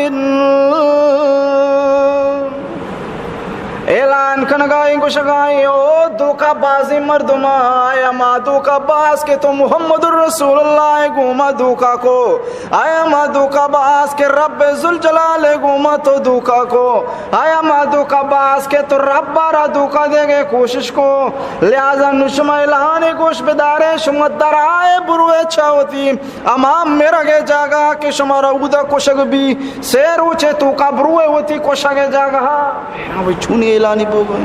اعلان کنگائیں، گوشگائیں، او دھوکہ بازیں مردماں، اے ہما دھوکہ باز کہ تو محمد الرسول اللہ ءِ گوما دھوکہ کو، اے ہما دھوکہ باز کہ رب ذوالجلال ءِ گوما تو دھوکہ کو، اے ہما دھوکہ باز کہ تو رب ءَ را دھوکہ دیگ ءِ کوشش کو۔ لہذا نوں شما اعلان ءَ گوش بدارے، شما درائے بروے چہ وتی ہما مرگ ءِ جاگہ کہ شمارا اودا کشگ بی، سے روچے توکا بروے وتی کشگ ءِ جاگہ۔ حیران بھئی چونی اعلانی بوگ ءَ؟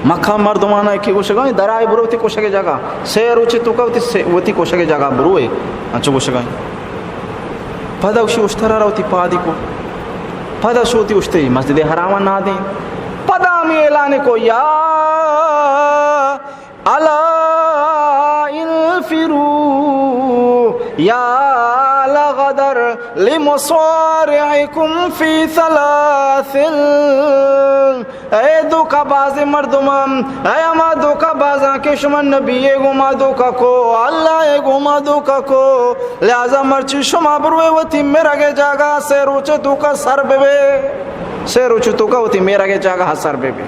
مکہ مردمانا کہ گوشگا ایں، درائے برو وتی کشگ ءِ جاگہ، سے روچے توکا وتی سے، وتی کشگ ءِ جاگہ بروے، انچو گوشگا ایں۔ پدا اشی اشترا را وتی پادی کو، پدا شو وتی اشتری مسجد حرام نادیں، پدا ہمے اعلان کو، یا الا انفروا یا آل غدر لمصارعکم فی ثلاث۔ اے دھوکہ بازیں مردماں، اے ہما دھوکہ بازاں کہ شما نبی ءِ گوما دھوکہ کو، اللہ ءِ گوما دھوکہ کو، لہذا مرچی شما بروے وتی مرگ ءِ جاگہ، سے روچے توکا سر ببے، سے روچے توکا وتی مرگ ءِ جاگہ سر ببے۔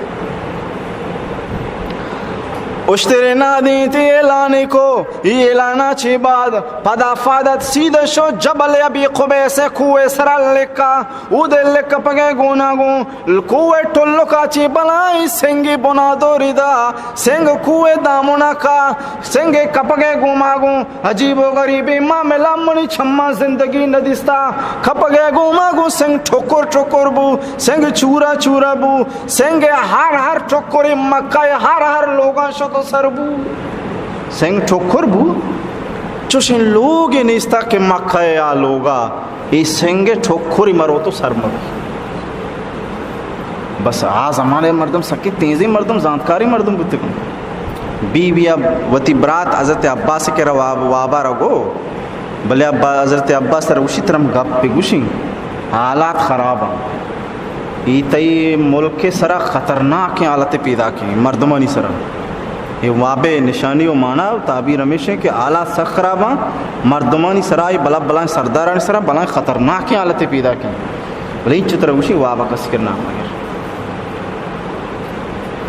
اشترے نادینتی، اعلانے کو، ای اعلانا چی بعد پدا فادت سیدھا شو جبل ابی قبیس ءِ کوہ ءِ سرا لکا، اودے لکپگے گونا گوں کوہ ءِ ٹلکا چی بلائیں سنگے بنادوری دا، سنگ کوہ ءِ دامنا کا، سنگ کپگے گوما گوں عجیب و غریبیں معاملہ منی چماں زندگی نہ دیستا۔ کپگے گوما گوں سنگ ٹکر ٹکر بو، سنگ چورا چورا بو، سنگ ہر ہر ٹکرے مکہ ءِ ہر ہر لوگاں شت و سر بو۔ سنگ ٹکر بو، چوشیں لوگے نیستا کہ مکہ ءِ آ لوگا اے سنگ ٹکری مروت و سر مبی۔ بس آ زمانے مردم سکیں تیزیں مردم، زانتکاریں مردم بوتگاں۔ بی بی ءَ وتی برات حضرت عباس ءِ کرا واب، وابا را گو، بلے ابا-، حضرت عباس ءَ را گوشی، ترا گپ بگوشیں، حالات خراب ایں۔ اے تئی ملک ءِ سرا خطرناکیں حالت پیداک ایں، مردمانی سرا۔ اے واب ءِ نشانی و مانا و تعبیر ہمیش ایں کہ حالات سک خراب ایں، مردمانی سرا، اے بلا بلائیں سردارانی سرا بلائیں خطرناکیں حالت پیداک ایں۔ بلے انچو ترا گوشی واب ءَ کس کرا نام مگر۔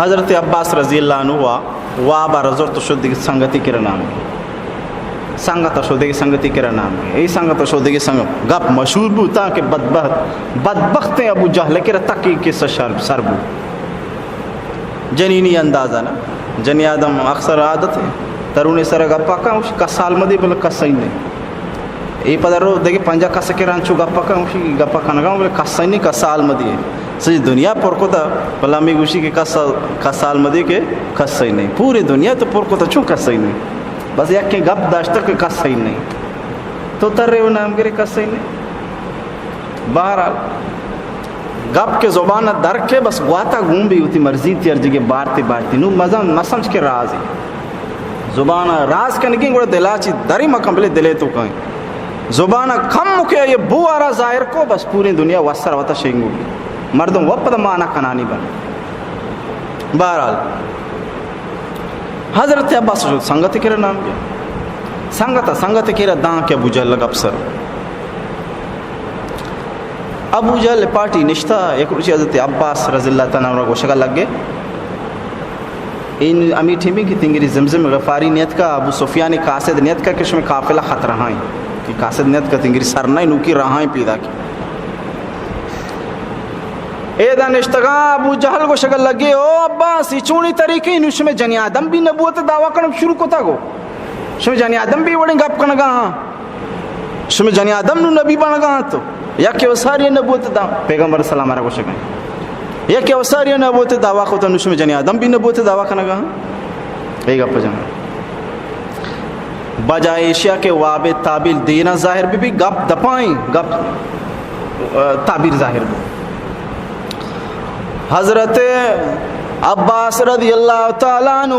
حضرت عباس رضی اللہ عنہ وا-، واب ءَ را زرت و شد دگہ سنگتے کرا نام مگر۔ سنگت ءَ شو دگہ سنگتے کرا نام گے۔ اے سنگت ءَ شو دگہ سنگت۔ گپ مشہور بو تاں کہ بدبخت، بدبختیں ابو جہل ءِ کرا تکی قصہ شر، سر بو۔ جنینی اندازہ نا۔ جنی آدم اکثر عادت ایں۔ ترونے سرا گپا کن، گوشی، کس حال مدی، بلے کس سہی نہیں۔ اے پدا رو دگہ پنجاہ کس کرا انچو گپا کن، گوشی، گپا کنگا، بلے کس سہی نہیں، کس حال مدی۔ سجی دنیا پر کتا، بلے ہمے گوشی کہ کس، کس حال مدی کہ کس سہی نہیں۔ پوری دنیا تو پر کتا، چون کس سہی نہیں؟ بس یکیں گپ داشتہ کہ کس سہی نہیں۔ تو ترے و نام گرے کس سہی نہیں۔ بہرحال، گپ کہ زبان ءَ در کے بس گواتا گون بی، وتی مرضی تی ہر جگہ بارتی بارتی۔ نو مزن مسمج کہ رازے۔ زبان ءَ راز کنگی گڑا دلا چی دری مکن بلے دلے تو کن۔ زبان ءَ کم کہ یہ بو آرا ظاہر کو بس پوری دنیا وسر وتا شنگو بی۔ مردم وپد مانا کنانی بن۔ بہرحال، حضرت عباس شد سنگت کرا نام گیا۔ سنگت، سنگت کرا داں کہ ابو جہل گپ سر۔ ابو جہل پارٹی نشتہ، یک روچی حضرت عباس رضی اللہ تعالیٰ عنہ را گوشگا لگے۔ این ہمی ٹیمی کہ تنگری زمزم غفاری نیت کا، ابو سفیان قاصد نیت کا کہ شمی قافلہ خط رہائیں۔ کہ قاصد نیت کا تنگری سر نہیں، نوکی رہائیں پیدا کی۔ اے دا نشتگاں ابو جہل گوشگ لگے، او عباس، ای چونی طریقے نو شمے جنی آدم بھی نبوت دعویٰ کنگ شروع کتا گو۔ شمے جنی آدم بھی وڑیں گپ کنگا ہاں۔ شمے جنی آدم نو نبی بنگا ہاں تو۔ یا کہ وساری نبوت دا، پیغمبر سلام را گوشگا۔ یا کہ وساری نبوت دعویٰ کتا نو شمے جنی آدم بھی نبوت دعویٰ کنگا ہاں۔ اے گپ جنا۔ بجائے ایشیا کہ واب تعبیر دینا ظاہر بی، بی گپ دپائیں، گپ، آ، تعبیر ظاہر بی۔ حضرت عباس رضی اللہ تعالیٰ عنہ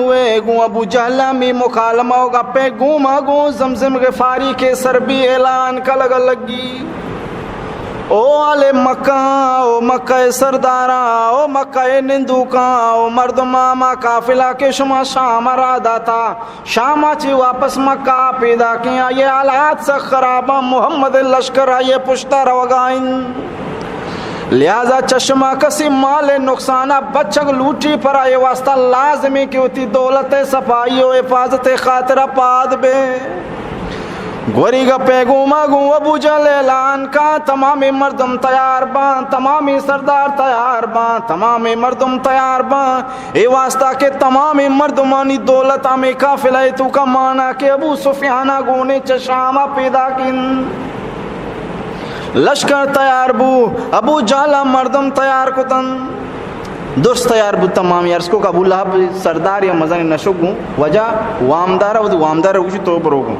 گوں ابو جہل ہمی مکالمہ و گپے گوما گوں زمزم غفاری کہ سر بی اعلان کلگ لگی۔ او اہل مکہ، او مکہ سرداراں، او مکہ نندوکاں، او مردماں، ما قافلہ کہ شما شام را داتا، شاما چی واپس مکہ پیداکیں، آئی حالات سک خراباں، محمد لشکر آئی پشتا روگا انت۔ لہذا چہ شما کسی مال نقصانا بچگ لوٹی، پر آئی واسطہ لازمی کہ وتی دولت صفائی و حفاظت خاطرا پاد بے۔ گوری گپے گوما گوں ابو جہل اعلان کا، تمامی مردم تیار باں، تمامی سردار تیار باں، تمامی مردم تیار باں۔ اے واسطہ کہ تمامیں مردمانی دولت ہمے قافلہ ء توکا مانا کہ ابو سفیان ء گونے چہ شام ء پیداک انت۔ لشکر تیار بو، ابو جہل ء مردم تیار کتن۔ درست تیار بو تمامی۔ عرض کو کہ ابو لہب سردار یا مزن نشو گوں، وجہ وامدار ء، وتی وامدار ء گوشی تو برو گوں۔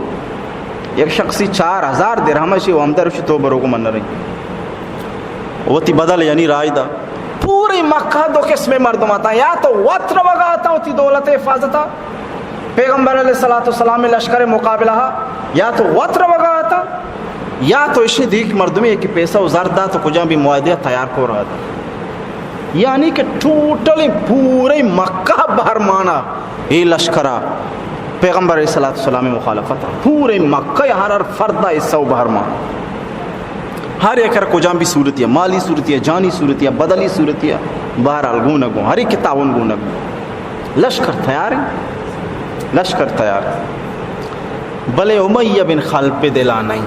یک شخصی چار ہزار درہم ء، شی وامدار گوشی تو برو گوں من نریں۔ وتی بدل یعنی راج دا۔ پوری مکہ دو قسم مردم آتا، یا تو وت روگا آتا وتی دولت حفاظتا، پیغمبر علیہ الصلوۃ والسلام لشکر مقابلہ، یا تو وت روگا آتا، یا تو اشی دیک مردمی کہ پیسہ و زر دا تو کجا بھی معاہدہ تیار کو رہا تھا۔ یعنی کہ ٹوٹل پوری مکہ بہرمانا اے لشکرا پیغمبر علیہ الصلوۃ والسلام مخالفت، پوری مکہ ہر ہر فردا حصہ و بہرمان۔ ہر یک ہر کجام بھی صورتیا، مالی صورتیا، جانی صورتیا، بدلی صورتیا، بہرحال گونہ گون، ہر ایک تعاون گونہ گون۔ لشکر تیار ہیں، لشکر تیار ہیں۔ بلے امیہ بن خلف دلا نہیں۔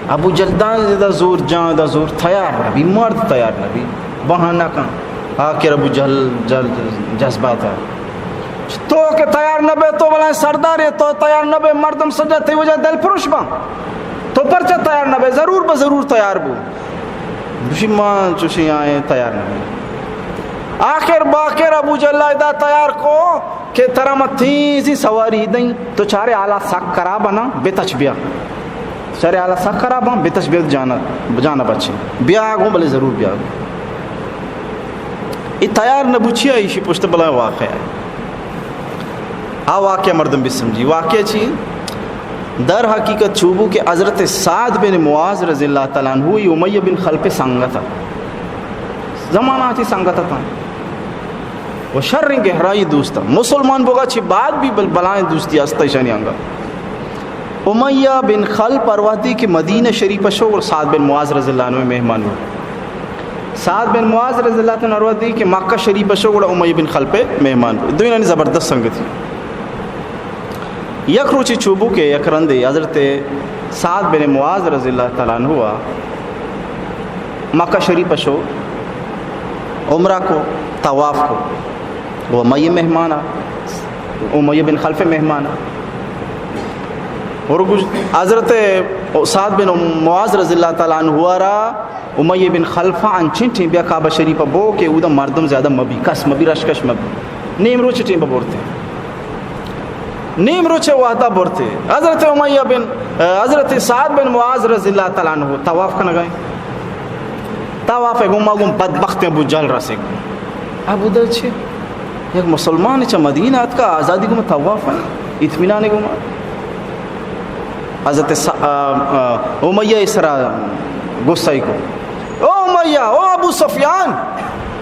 ابو جہل داں زیادہ زور جان، دا زور تیار نہ بی، مرد تیار نہ بی، بہانہ کن۔ آخر ابو جہل، جہل جذبات ہے۔ تو کہ تیار نہ بے، تو بلائیں سردار ہے، تو تیار نہ بے، مردم سجا تئی وجہ دل پروش باں۔ تو پرچہ تیار نہ بے، ضرور بہ ضرور تیار بو۔ گوشی ما چوشیں آئیں تیار نہ بے۔ آخر باخر ابو جہل ءَ ادا تیار کو کہ ترا ما تیزی سواری دئیں، تو چارے حالا سک خراب نہ، بتچ بیا۔ چارے حالا سک خراب ہاں، بتچ بیا، جانا، جانا بچے۔ بیا گوں، بلے ضرور بیا گوں۔ اے تیار نہ بوچی، ایشی پشت بلا واقعہ۔ آ واقعہ مردم بسمجی۔ واقعہ چی؟ در حقیقت چوبو کہ حضرت سعد بن معاذ رضی اللہ تعالیٰ عنہ اے امیہ بن خلف سنگت ات۔ زمانہ تی سنگت اتاں۔ و شریں گہرائی دوست ات۔ مسلمان بوگا چی بعد بھی بل-، بلائیں دوستی است ایشانی انگا۔ امیہ بن خلف ہر وحدی کہ مدینہ شریف شو، گڑا سعد بن معاذ رضی اللہ عنہ مہمان ہو۔ سعد بن معاذ رضی اللہ تعالیٰ عنہ ہر وحدی کہ مکہ شریف شو، گڑا امیہ بن خلف مہمان ہو۔ دوئینانی زبردست سنگتی۔ یک روچے چوبو کہ یک رندے حضرت سعد بن معاذ رضی اللہ تعالیٰ عنہ مکہ شریف شو، عمرہ کو، طواف کو۔ و امیہ مہمان آ، امیہ بن خلف مہمان آ۔ اور گوش-، حضرت سعد بن معاذ رضی اللہ تعالیٰ عنہ را امیہ بن خلف انچیں ٹیم بیا کعبہ شریف بو کہ اودا مردم زیادہ مبی، کس مبی، رشکش مبی۔ نیم روچ ٹیم بورتے۔ نیم روچ وحدہ برتے۔ حضرت امیہ بن، حضرت سعد بن معاذ رضی اللہ تعالیٰ عنہ طواف کنگائیں۔ طواف گوما گوں بدبخت ابو جہل رسے۔ ابو جہل چی؟ یک مسلمان چہ مدینہ اتکا، آزادی گوما طواف ہے، اطمینان گوما۔ حضرت س-، آ، آ، امیہ سرا غصہ کو۔ او امیہ، او ابو سفیان،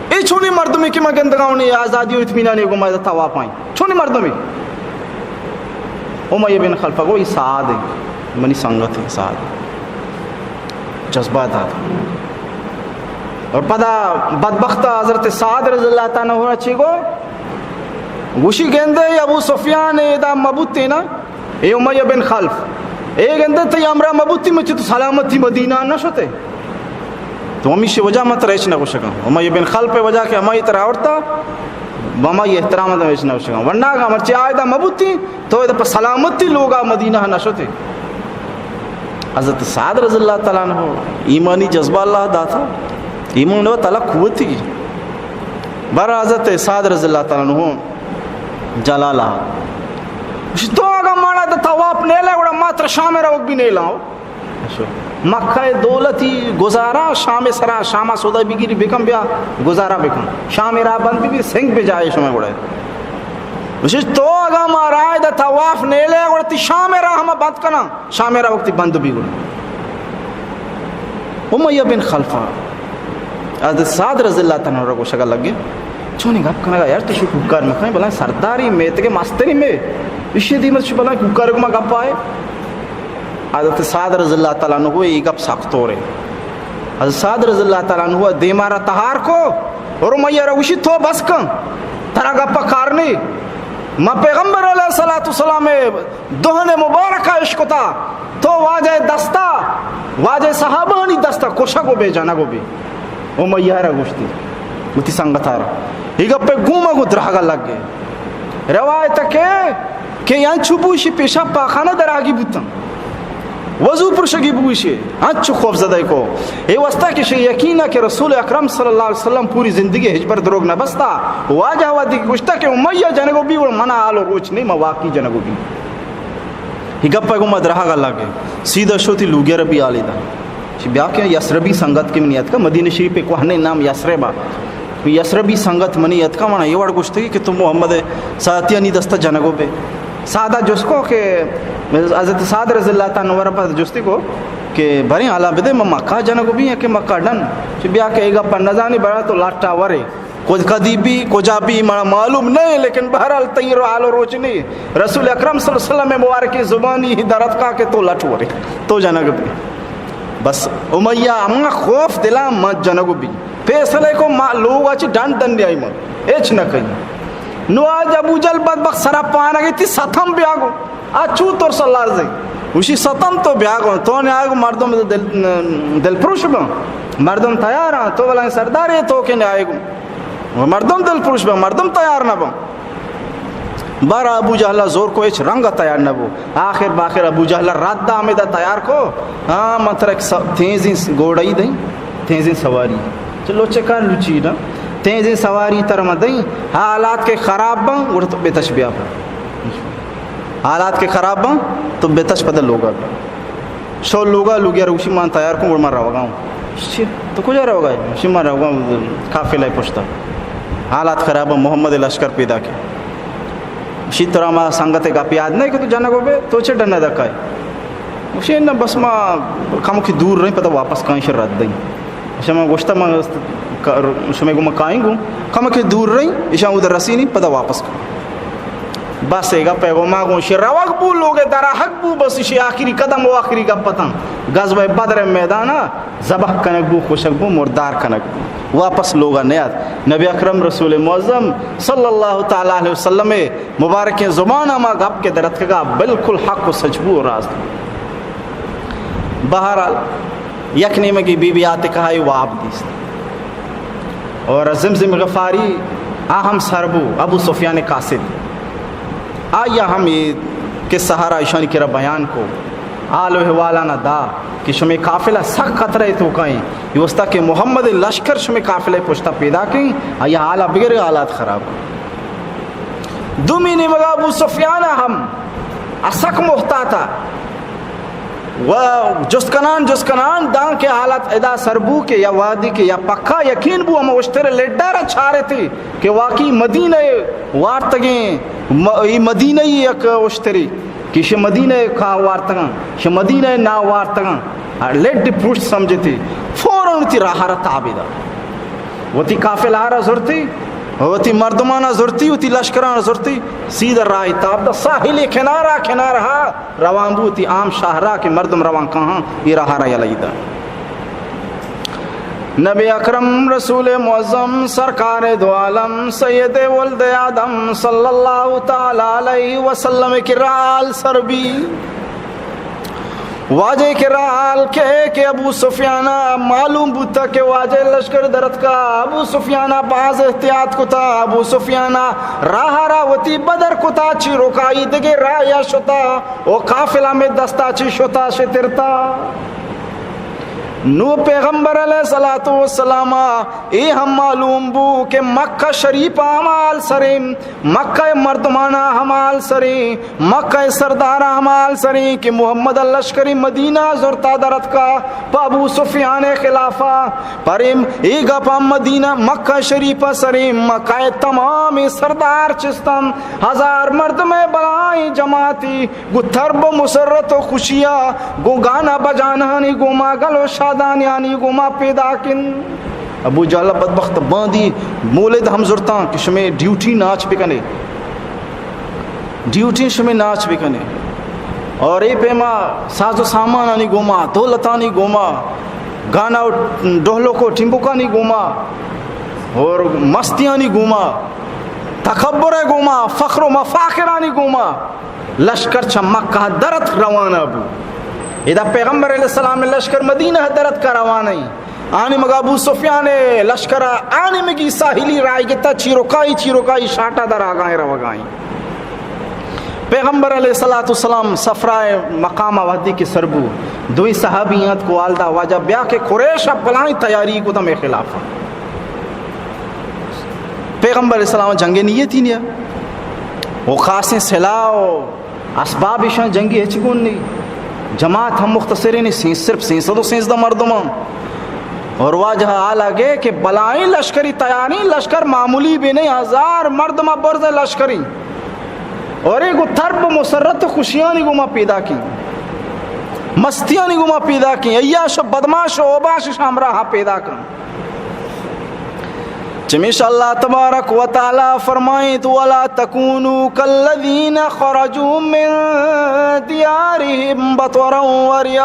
اے چونی مردمی کہ ما گندگاونی آزادی و اطمینان گوما طواف آئیں۔ چونی مردمی؟ امیہ بن خلف گو، اے سعد ہے، منی سنگت ہے سعد۔ جذبات آتا۔ اور پدا بدبخت حضرت سعد رضی اللہ تعالیٰ عنہ چی گو؟ گوشی گندے ابو سفیان ادا مبوتے نا، اے امیہ بن خلف۔ اے گندے تئی ہمراہ مبوتی مچ تو سلامتی مدینہ نہ شتے۔ تو ہمیشی وجہ من ترا ہچ نہ گوشگاں۔ امیہ بن خلف وجہ کہ ہمائی ترا آورتا، ہمائی احترام تو ہچ نہ گوشگاں۔ ورنہ اگاں مرچی آئے دا مبوتی، تو ادا پہ سلامتی لوگا مدینہ نہ شتے۔ حضرت سعد رضی اللہ تعالیٰ عنہ ایمانی جذبہ اللہ داتا، ایمان و تعالیٰ قوتی۔ بر حضرت سعد رضی اللہ تعالیٰ عنہ جلالہ۔ تو اگاں مانا دا طواف نیلے، گڑا ما ترا شام روک بھی نیلاؤ۔ مکہ دولتی گزارا، شام سرا، شام سودا بگیری بکن بیا، گزارا بکن۔ شام را بند بی، سنگ بجائے شما گڑا۔ گوشش تو اگاں ما رائے دا طواف نیلے، گڑا تی شام را ہم بند کنا، شام را وقتی بند بی گڑا۔ امیہ بن خلفا، حضرت سعد رضی اللہ تعالیٰ عنہ را گوشگا لگے، چونی گپ کنگا یار، تو شو کوکار مکن، بلائیں سرداری میتگے مستری میں، اشی دیمت شو بلائیں کوکار گما گپ آئے۔ حضرت سعد رضی اللہ تعالیٰ عنہ ء اے گپ سک تورے۔ حضرت سعد رضی اللہ تعالیٰ عنہ ء دیما را تہار کو اور امیہ را گوشی، تو بس کن، ترا گپ ء کار نی۔ ما پیغمبر علیہ الصلوۃ والسلام ء دہن مبارک ء اشکتا، تو واجہ ء دستا، واجہ ء صحابہانی دستا کشگ و بے جنگ و بے۔ امیہ را گوشتی، وتی سنگتارا۔ اے گپ ء گوما گو درہگا لگ گئے۔ روایت کہ کہ انچو بوشی پیشاب پاخانہ دراگی بوتن، وضو پرشگی بوشی، انچو خوف زدہ کو۔ اے واسطہ کہ شی یقین کہ رسول اکرم صلی اللہ علیہ وسلم پوری زندگی ہچبر دروگ نہ بستا۔ واجہ وادی گوشتا کہ امیہ جنگو بی، اور منا حال و روچ نہیں، ما واقعی جنگو بی۔ ہی گپ گو ما درہا گا لگے، سیدھا شوتی لوگے ربی آلی دا۔ چی بیا کہ یسربی سنگت کہ منی اتکا، مدینہ شریف پہ کوہنے نام یسربا۔ یسربی سنگت منی اتکا، منا یہ وڑ گوشتگی کہ تو محمد ساتیانی دستا جنگو بے۔ سعدا جست کو کہ حضرت سعد رضی اللہ تعالیٰ عنہ ورا پد جستی کو کہ بریں حالا بدے، من مکہ جنگو بی یا کہ مکہ ڈن؟ چی بیا کہ اے گپا نزانی، برا تو لاٹا ورے۔ کج کدی بی، کجا بی، منا معلوم نہیں، لیکن بہرحال تئی رو حال و روچ نہیں۔ رسول اکرم صلی اللہ علیہ وسلم مبارکی زبانی ہی درد کا کہ تو لٹ ورے، تو جنگ بی۔ بس امیہ ہما خوف دلا من جنگ بی۔ فیصلہ کو ما لوگ اچ ڈن دن آئی من، ہچ نہ کئی۔ نو آج ابو جہل بدبخت سرا پانگی تی ستم بیا گو۔ آ چو ترس لرزے۔ گوشی ستم تو بیا گو، تو نے آئے گو مردم دل، دل پروش بن۔ مردم تیار ہیں، تو بلائیں سردارے تو کے نے آئے گو۔ و مردم دل پروش بن، مردم تیار نہ بن۔ بارا ابو جہل زور کو ہچ رنگ تیار نہ بو۔ آخر باخر ابو جہل رد آمدہ تیار کو۔ ہاں، من ترا ایک س-، تیزیں س-، گوڑائی دیں، تیزیں سواری۔ چلو چکار لچی نا۔ تیزیں سواری ترا ما دئیں، حالات کہ خراب باں، گڑا تو بتش بیا پہ۔ حالات کہ خراب باں، تو بتش پدا لوگا بیا۔ شو لوگا، لوگیا روشی، من تیار کن، گڑا من روگا ہوں۔ شی، تو کجا روگا ئے؟ شی، من روگا ہوں قافلہ پشتا۔ حالات خراب باں، محمد لشکر پیداک ایں۔ شی، ترا ما سنگت گپ یاد نہ کہ تو جنگ بے، تو چے ڈنا دکا ئے؟ گوشی، نہ، بس ما کمکے دور رئیں، پدا واپس کائیں، شر رد دئیں۔ شما گوشتا ما است-، کا-، شمے گوما کائیں گوں، کمکے دور رئیں، ایشاں اود رسینی، پدا واپس کن۔ بس اے گپ ء گوما گوں شی روگ بو، لوگ ء درآہگ بو، بس ایشی آخری قدم و آخری گپ اتاں۔ غزوہ بدر ء میدان ء ذبح کنگ بو، کشگ بو، مردار کنگ بو۔ واپس لوگ ء نیاد۔ نبی اکرم رسول معظم صلی اللہ تعالی علیہ وسلم ء مبارکیں زبان ء ہما گپ کہ درتکگا بالکل حق و سچ بو و راست بو۔ بہرحال، یک نیمگی بی بی عاتکہ ء واب دیست۔ اور زمزم غفاری آ ہم سر بو، ابو سفیان قاصد۔ آیا ہم اے قصہ را ایشانی کرا بیان کو۔ حال و احوالانا دا کہ شمے قافلہ سک خطرہ توکا ایں۔ اے واسطہ کہ محمد لشکر شمے قافلہ پشتا پیداک ایں، آیا حالا بگرے، حالات خراب۔ دومی نیمگا ابو سفیان ہم سک محتاطا و جست کنان، جست کنان، دانکہ حالت ادا سر بو کہ یا وہدی کہ یا پکا یقین بو ہم اشتر لڈا را چارتی کہ واقعی مدینہ وارتگیں، م-، ای مدینہ یک اشتری کہ شہ مدینہ کا وارتگاں، شہ مدینہ نا وارتگاں، لڈ پروشت سمجھتی، فوراً تی راہ را تابیدا۔ وتی قافلہ را زرتی، وتی مردمانا زرتی، وتی لشکرانا زرتی، سیدھا راہ تاب دا، ساحل کنارا، کنارہا روان بو، وتی عام شاہراہ کہ مردم روان کاہاں، اے راہ را یلہ دا۔ نبی اکرم رسول معظم سرکار دو عالم سید ولد آدم صلی اللہ تعالی علیہ وسلم کرا حال سر بی۔ واجہ کرا حال کہ، کہ ابو سفیانا معلوم بوتا کہ واجہ لشکر درتکا، ابو سفیانا باز احتیاط کتا، ابو سفیانا راہ را وتی بدر کتا، چی رکائی دگے راہ یا شتا، او قافلہ میں دستا چی شتا شترتا۔ نو پیغمبر علیہ الصلوۃ والسلام اے ہم معلوم بو کہ مکہ شریف ہمال سریں، مکہ مردمانا ہمال سریں، مکہ سردارا ہمال سریں کہ محمد لشکری مدینہ زرتا درتکا پہ ابو سفیان خلافا۔ پریم اے گپا مدینہ مکہ شریف سریں، مکہ تمام سردار چستن، ہزار مردم بلائیں جماعتی گوں ترب و مسرت و خوشیا، گوں گانا بجانانی گوما، گل و شادانیانی گوما پیداک انت۔ ابو جہل بدبخت باندی مولد ہم زرتاں کہ شمے ڈیوٹی ناچ بکنے، ڈیوٹی شمے ناچ بکنے۔ اور اے پیما ساز و سامانانی گوما، دولتانی گوما، گانا و ڈہلک و ٹمبکانی گوما، اور مستیانی گوما، تکبر گوما، فخر و مفاخرانی گوما۔ لشکر چہ مکہ درت روانہ بو۔ ادا پیغمبر علیہ السلام لشکر مدینہ درت کا روانہ ایں۔ آنی مگا ابو سفیان لشکر آنمگی ساحلی راہ گتا، چیروکائی چیروکائی شاٹا در آگائیں روگائیں۔ پیغمبر علیہ الصلوۃ والسلام صفرا مقام وحدی کے سر بو، دوئی صحابی آت کو آلدا واجہ بیا کہ قریش بلائیں تیاری کو دم خلاف۔ پیغمبر علیہ السلام جنگ نیتی نیا، وہ خاصیں سلاح و اسباب ایشاں جنگی ہچ گون نہیں۔ جماعت ہم مختصریں، سین-، صرف سین سد و سینزدہ مردمان۔ اور واجہ حال آگے کہ بلائیں لشکری تیاری، لشکر معمولی بھی نہیں، ہزار مردما برز لشکری۔ اور ایک ترب مسرت خوشیانی گوما پیدا کی، مستیانی گوما پیدا کی، عیاش و بدماش و اوباش ہمراہ پیدا کن۔ چمیش اللہ تبارک و تعالی فرمائیت، ولا تکونوا کالذین خرجوا من دیارهم بطرا ورئاء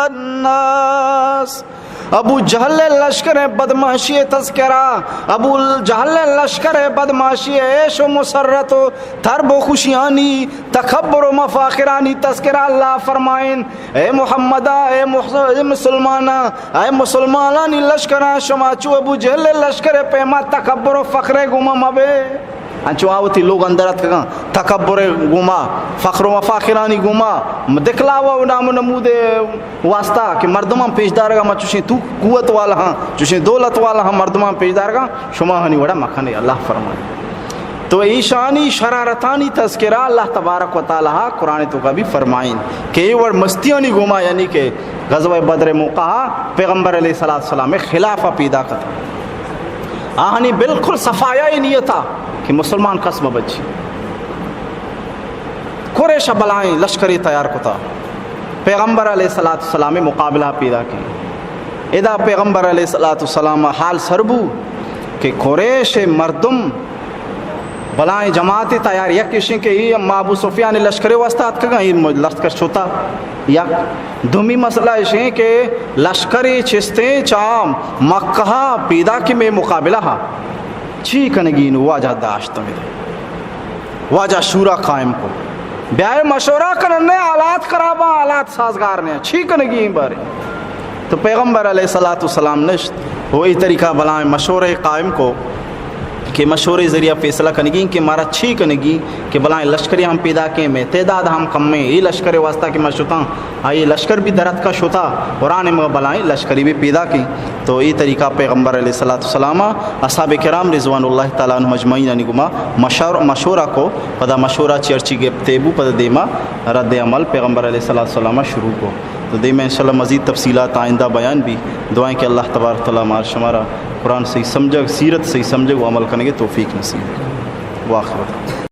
الناس۔ ابو جہل لشکر بدماشی تذکرہ، ابو جہل لشکر بدماشی عیش و مسرت و ترب و خوشیانی، تکبر و مفاخرانی تذکرہ اللہ فرمائن۔ اے محمدا، اے مح-، اے مسلمانا، اے مسلمانانی لشکراں، شما چو ابو جہل لشکر پیما تکبر و فخر گوما مبے۔ انچو آ وتی لوگ اندر اتکگاں، تکبر گوما، فخر و مفاخرانی گوما، دکھلاوا و نام و نمود واسطہ کہ مردمان پیش دارگا ما چوشیں تو قوت والا ہاں، چوشیں دولت والا ہاں، مردمان پیش دارگا، شما ہنی وڑا مکنے، اللہ فرمائے۔ تو ایشانی شرارتانی تذکرہ اللہ تبارک و تعالی قرآن توکا بھی فرمائیں کہ اے وڑ مستیانی گوما، یعنی کہ غزوہ بدر موقع پیغمبر علیہ الصلوۃ والسلام خلاف پیدا کتا۔ آہانی بالکل صفایا نیتا کہ مسلمان کس مہ بچی۔ قریش بلائیں لشکری تیار کتا، پیغمبر علیہ الصلوۃ والسلام مقابلہ پیدا کی۔ ادا پیغمبر علیہ الصلوۃ والسلام حال سر بو کہ قریش مردم بلائیں جماعت تیار، یک اشیں کہ اے ما ابو سفیان لشکر واسطہ اتکگاں، اے لشکر شتا۔ یک دومی مسئلہ اشیں کہ لشکر چستیں چا مکہ پیدا کہ مئے مقابلہ ہا چی کنگی نو؟ واجہ داشت میں، واجہ شورا قائم کو، بیائے مشورہ کنن، نے حالات خراب ہیں، حالات سازگار نہیں، چی کنگی ایں بارے؟ تو پیغمبر علیہ الصلوۃ والسلام نشت، وہ اے طریقہ بلائیں مشورہ قائم کو کہ مشورے ذریعہ فیصلہ کنگی کہ مارا چی کنگی کہ بلائیں لشکرے ہم پیدا کیں، مئے تعداد ہم کم ہیں، اے لشکر واسطہ کہ ما شتاں، آئی لشکر بھی درت کا شتا، قرآن مگا بلائیں لشکرے بھی پیدا کیں۔ تو اے طریقہ پیغمبر علیہ الصلوۃ والسلام اصحاب کرام رضوان اللہ تعالی عنہم اجمعین انی گما مشور-، مشورہ کو، پدا مشورہ چی ہرچی گپتے بو، پدا دیما رد عمل پیغمبر علیہ الصلوۃ والسلام شروع کو۔ تو دیما انشاءاللہ مزید تفصیلات آئندہ بیان بھی۔ دعائیں کہ اللہ تبارک و تعالی مار شمارا قرآن صحیح سمجھگ، سیرت صحیح سمجھگ و عمل کنگے توفیق نصیب۔ واخر۔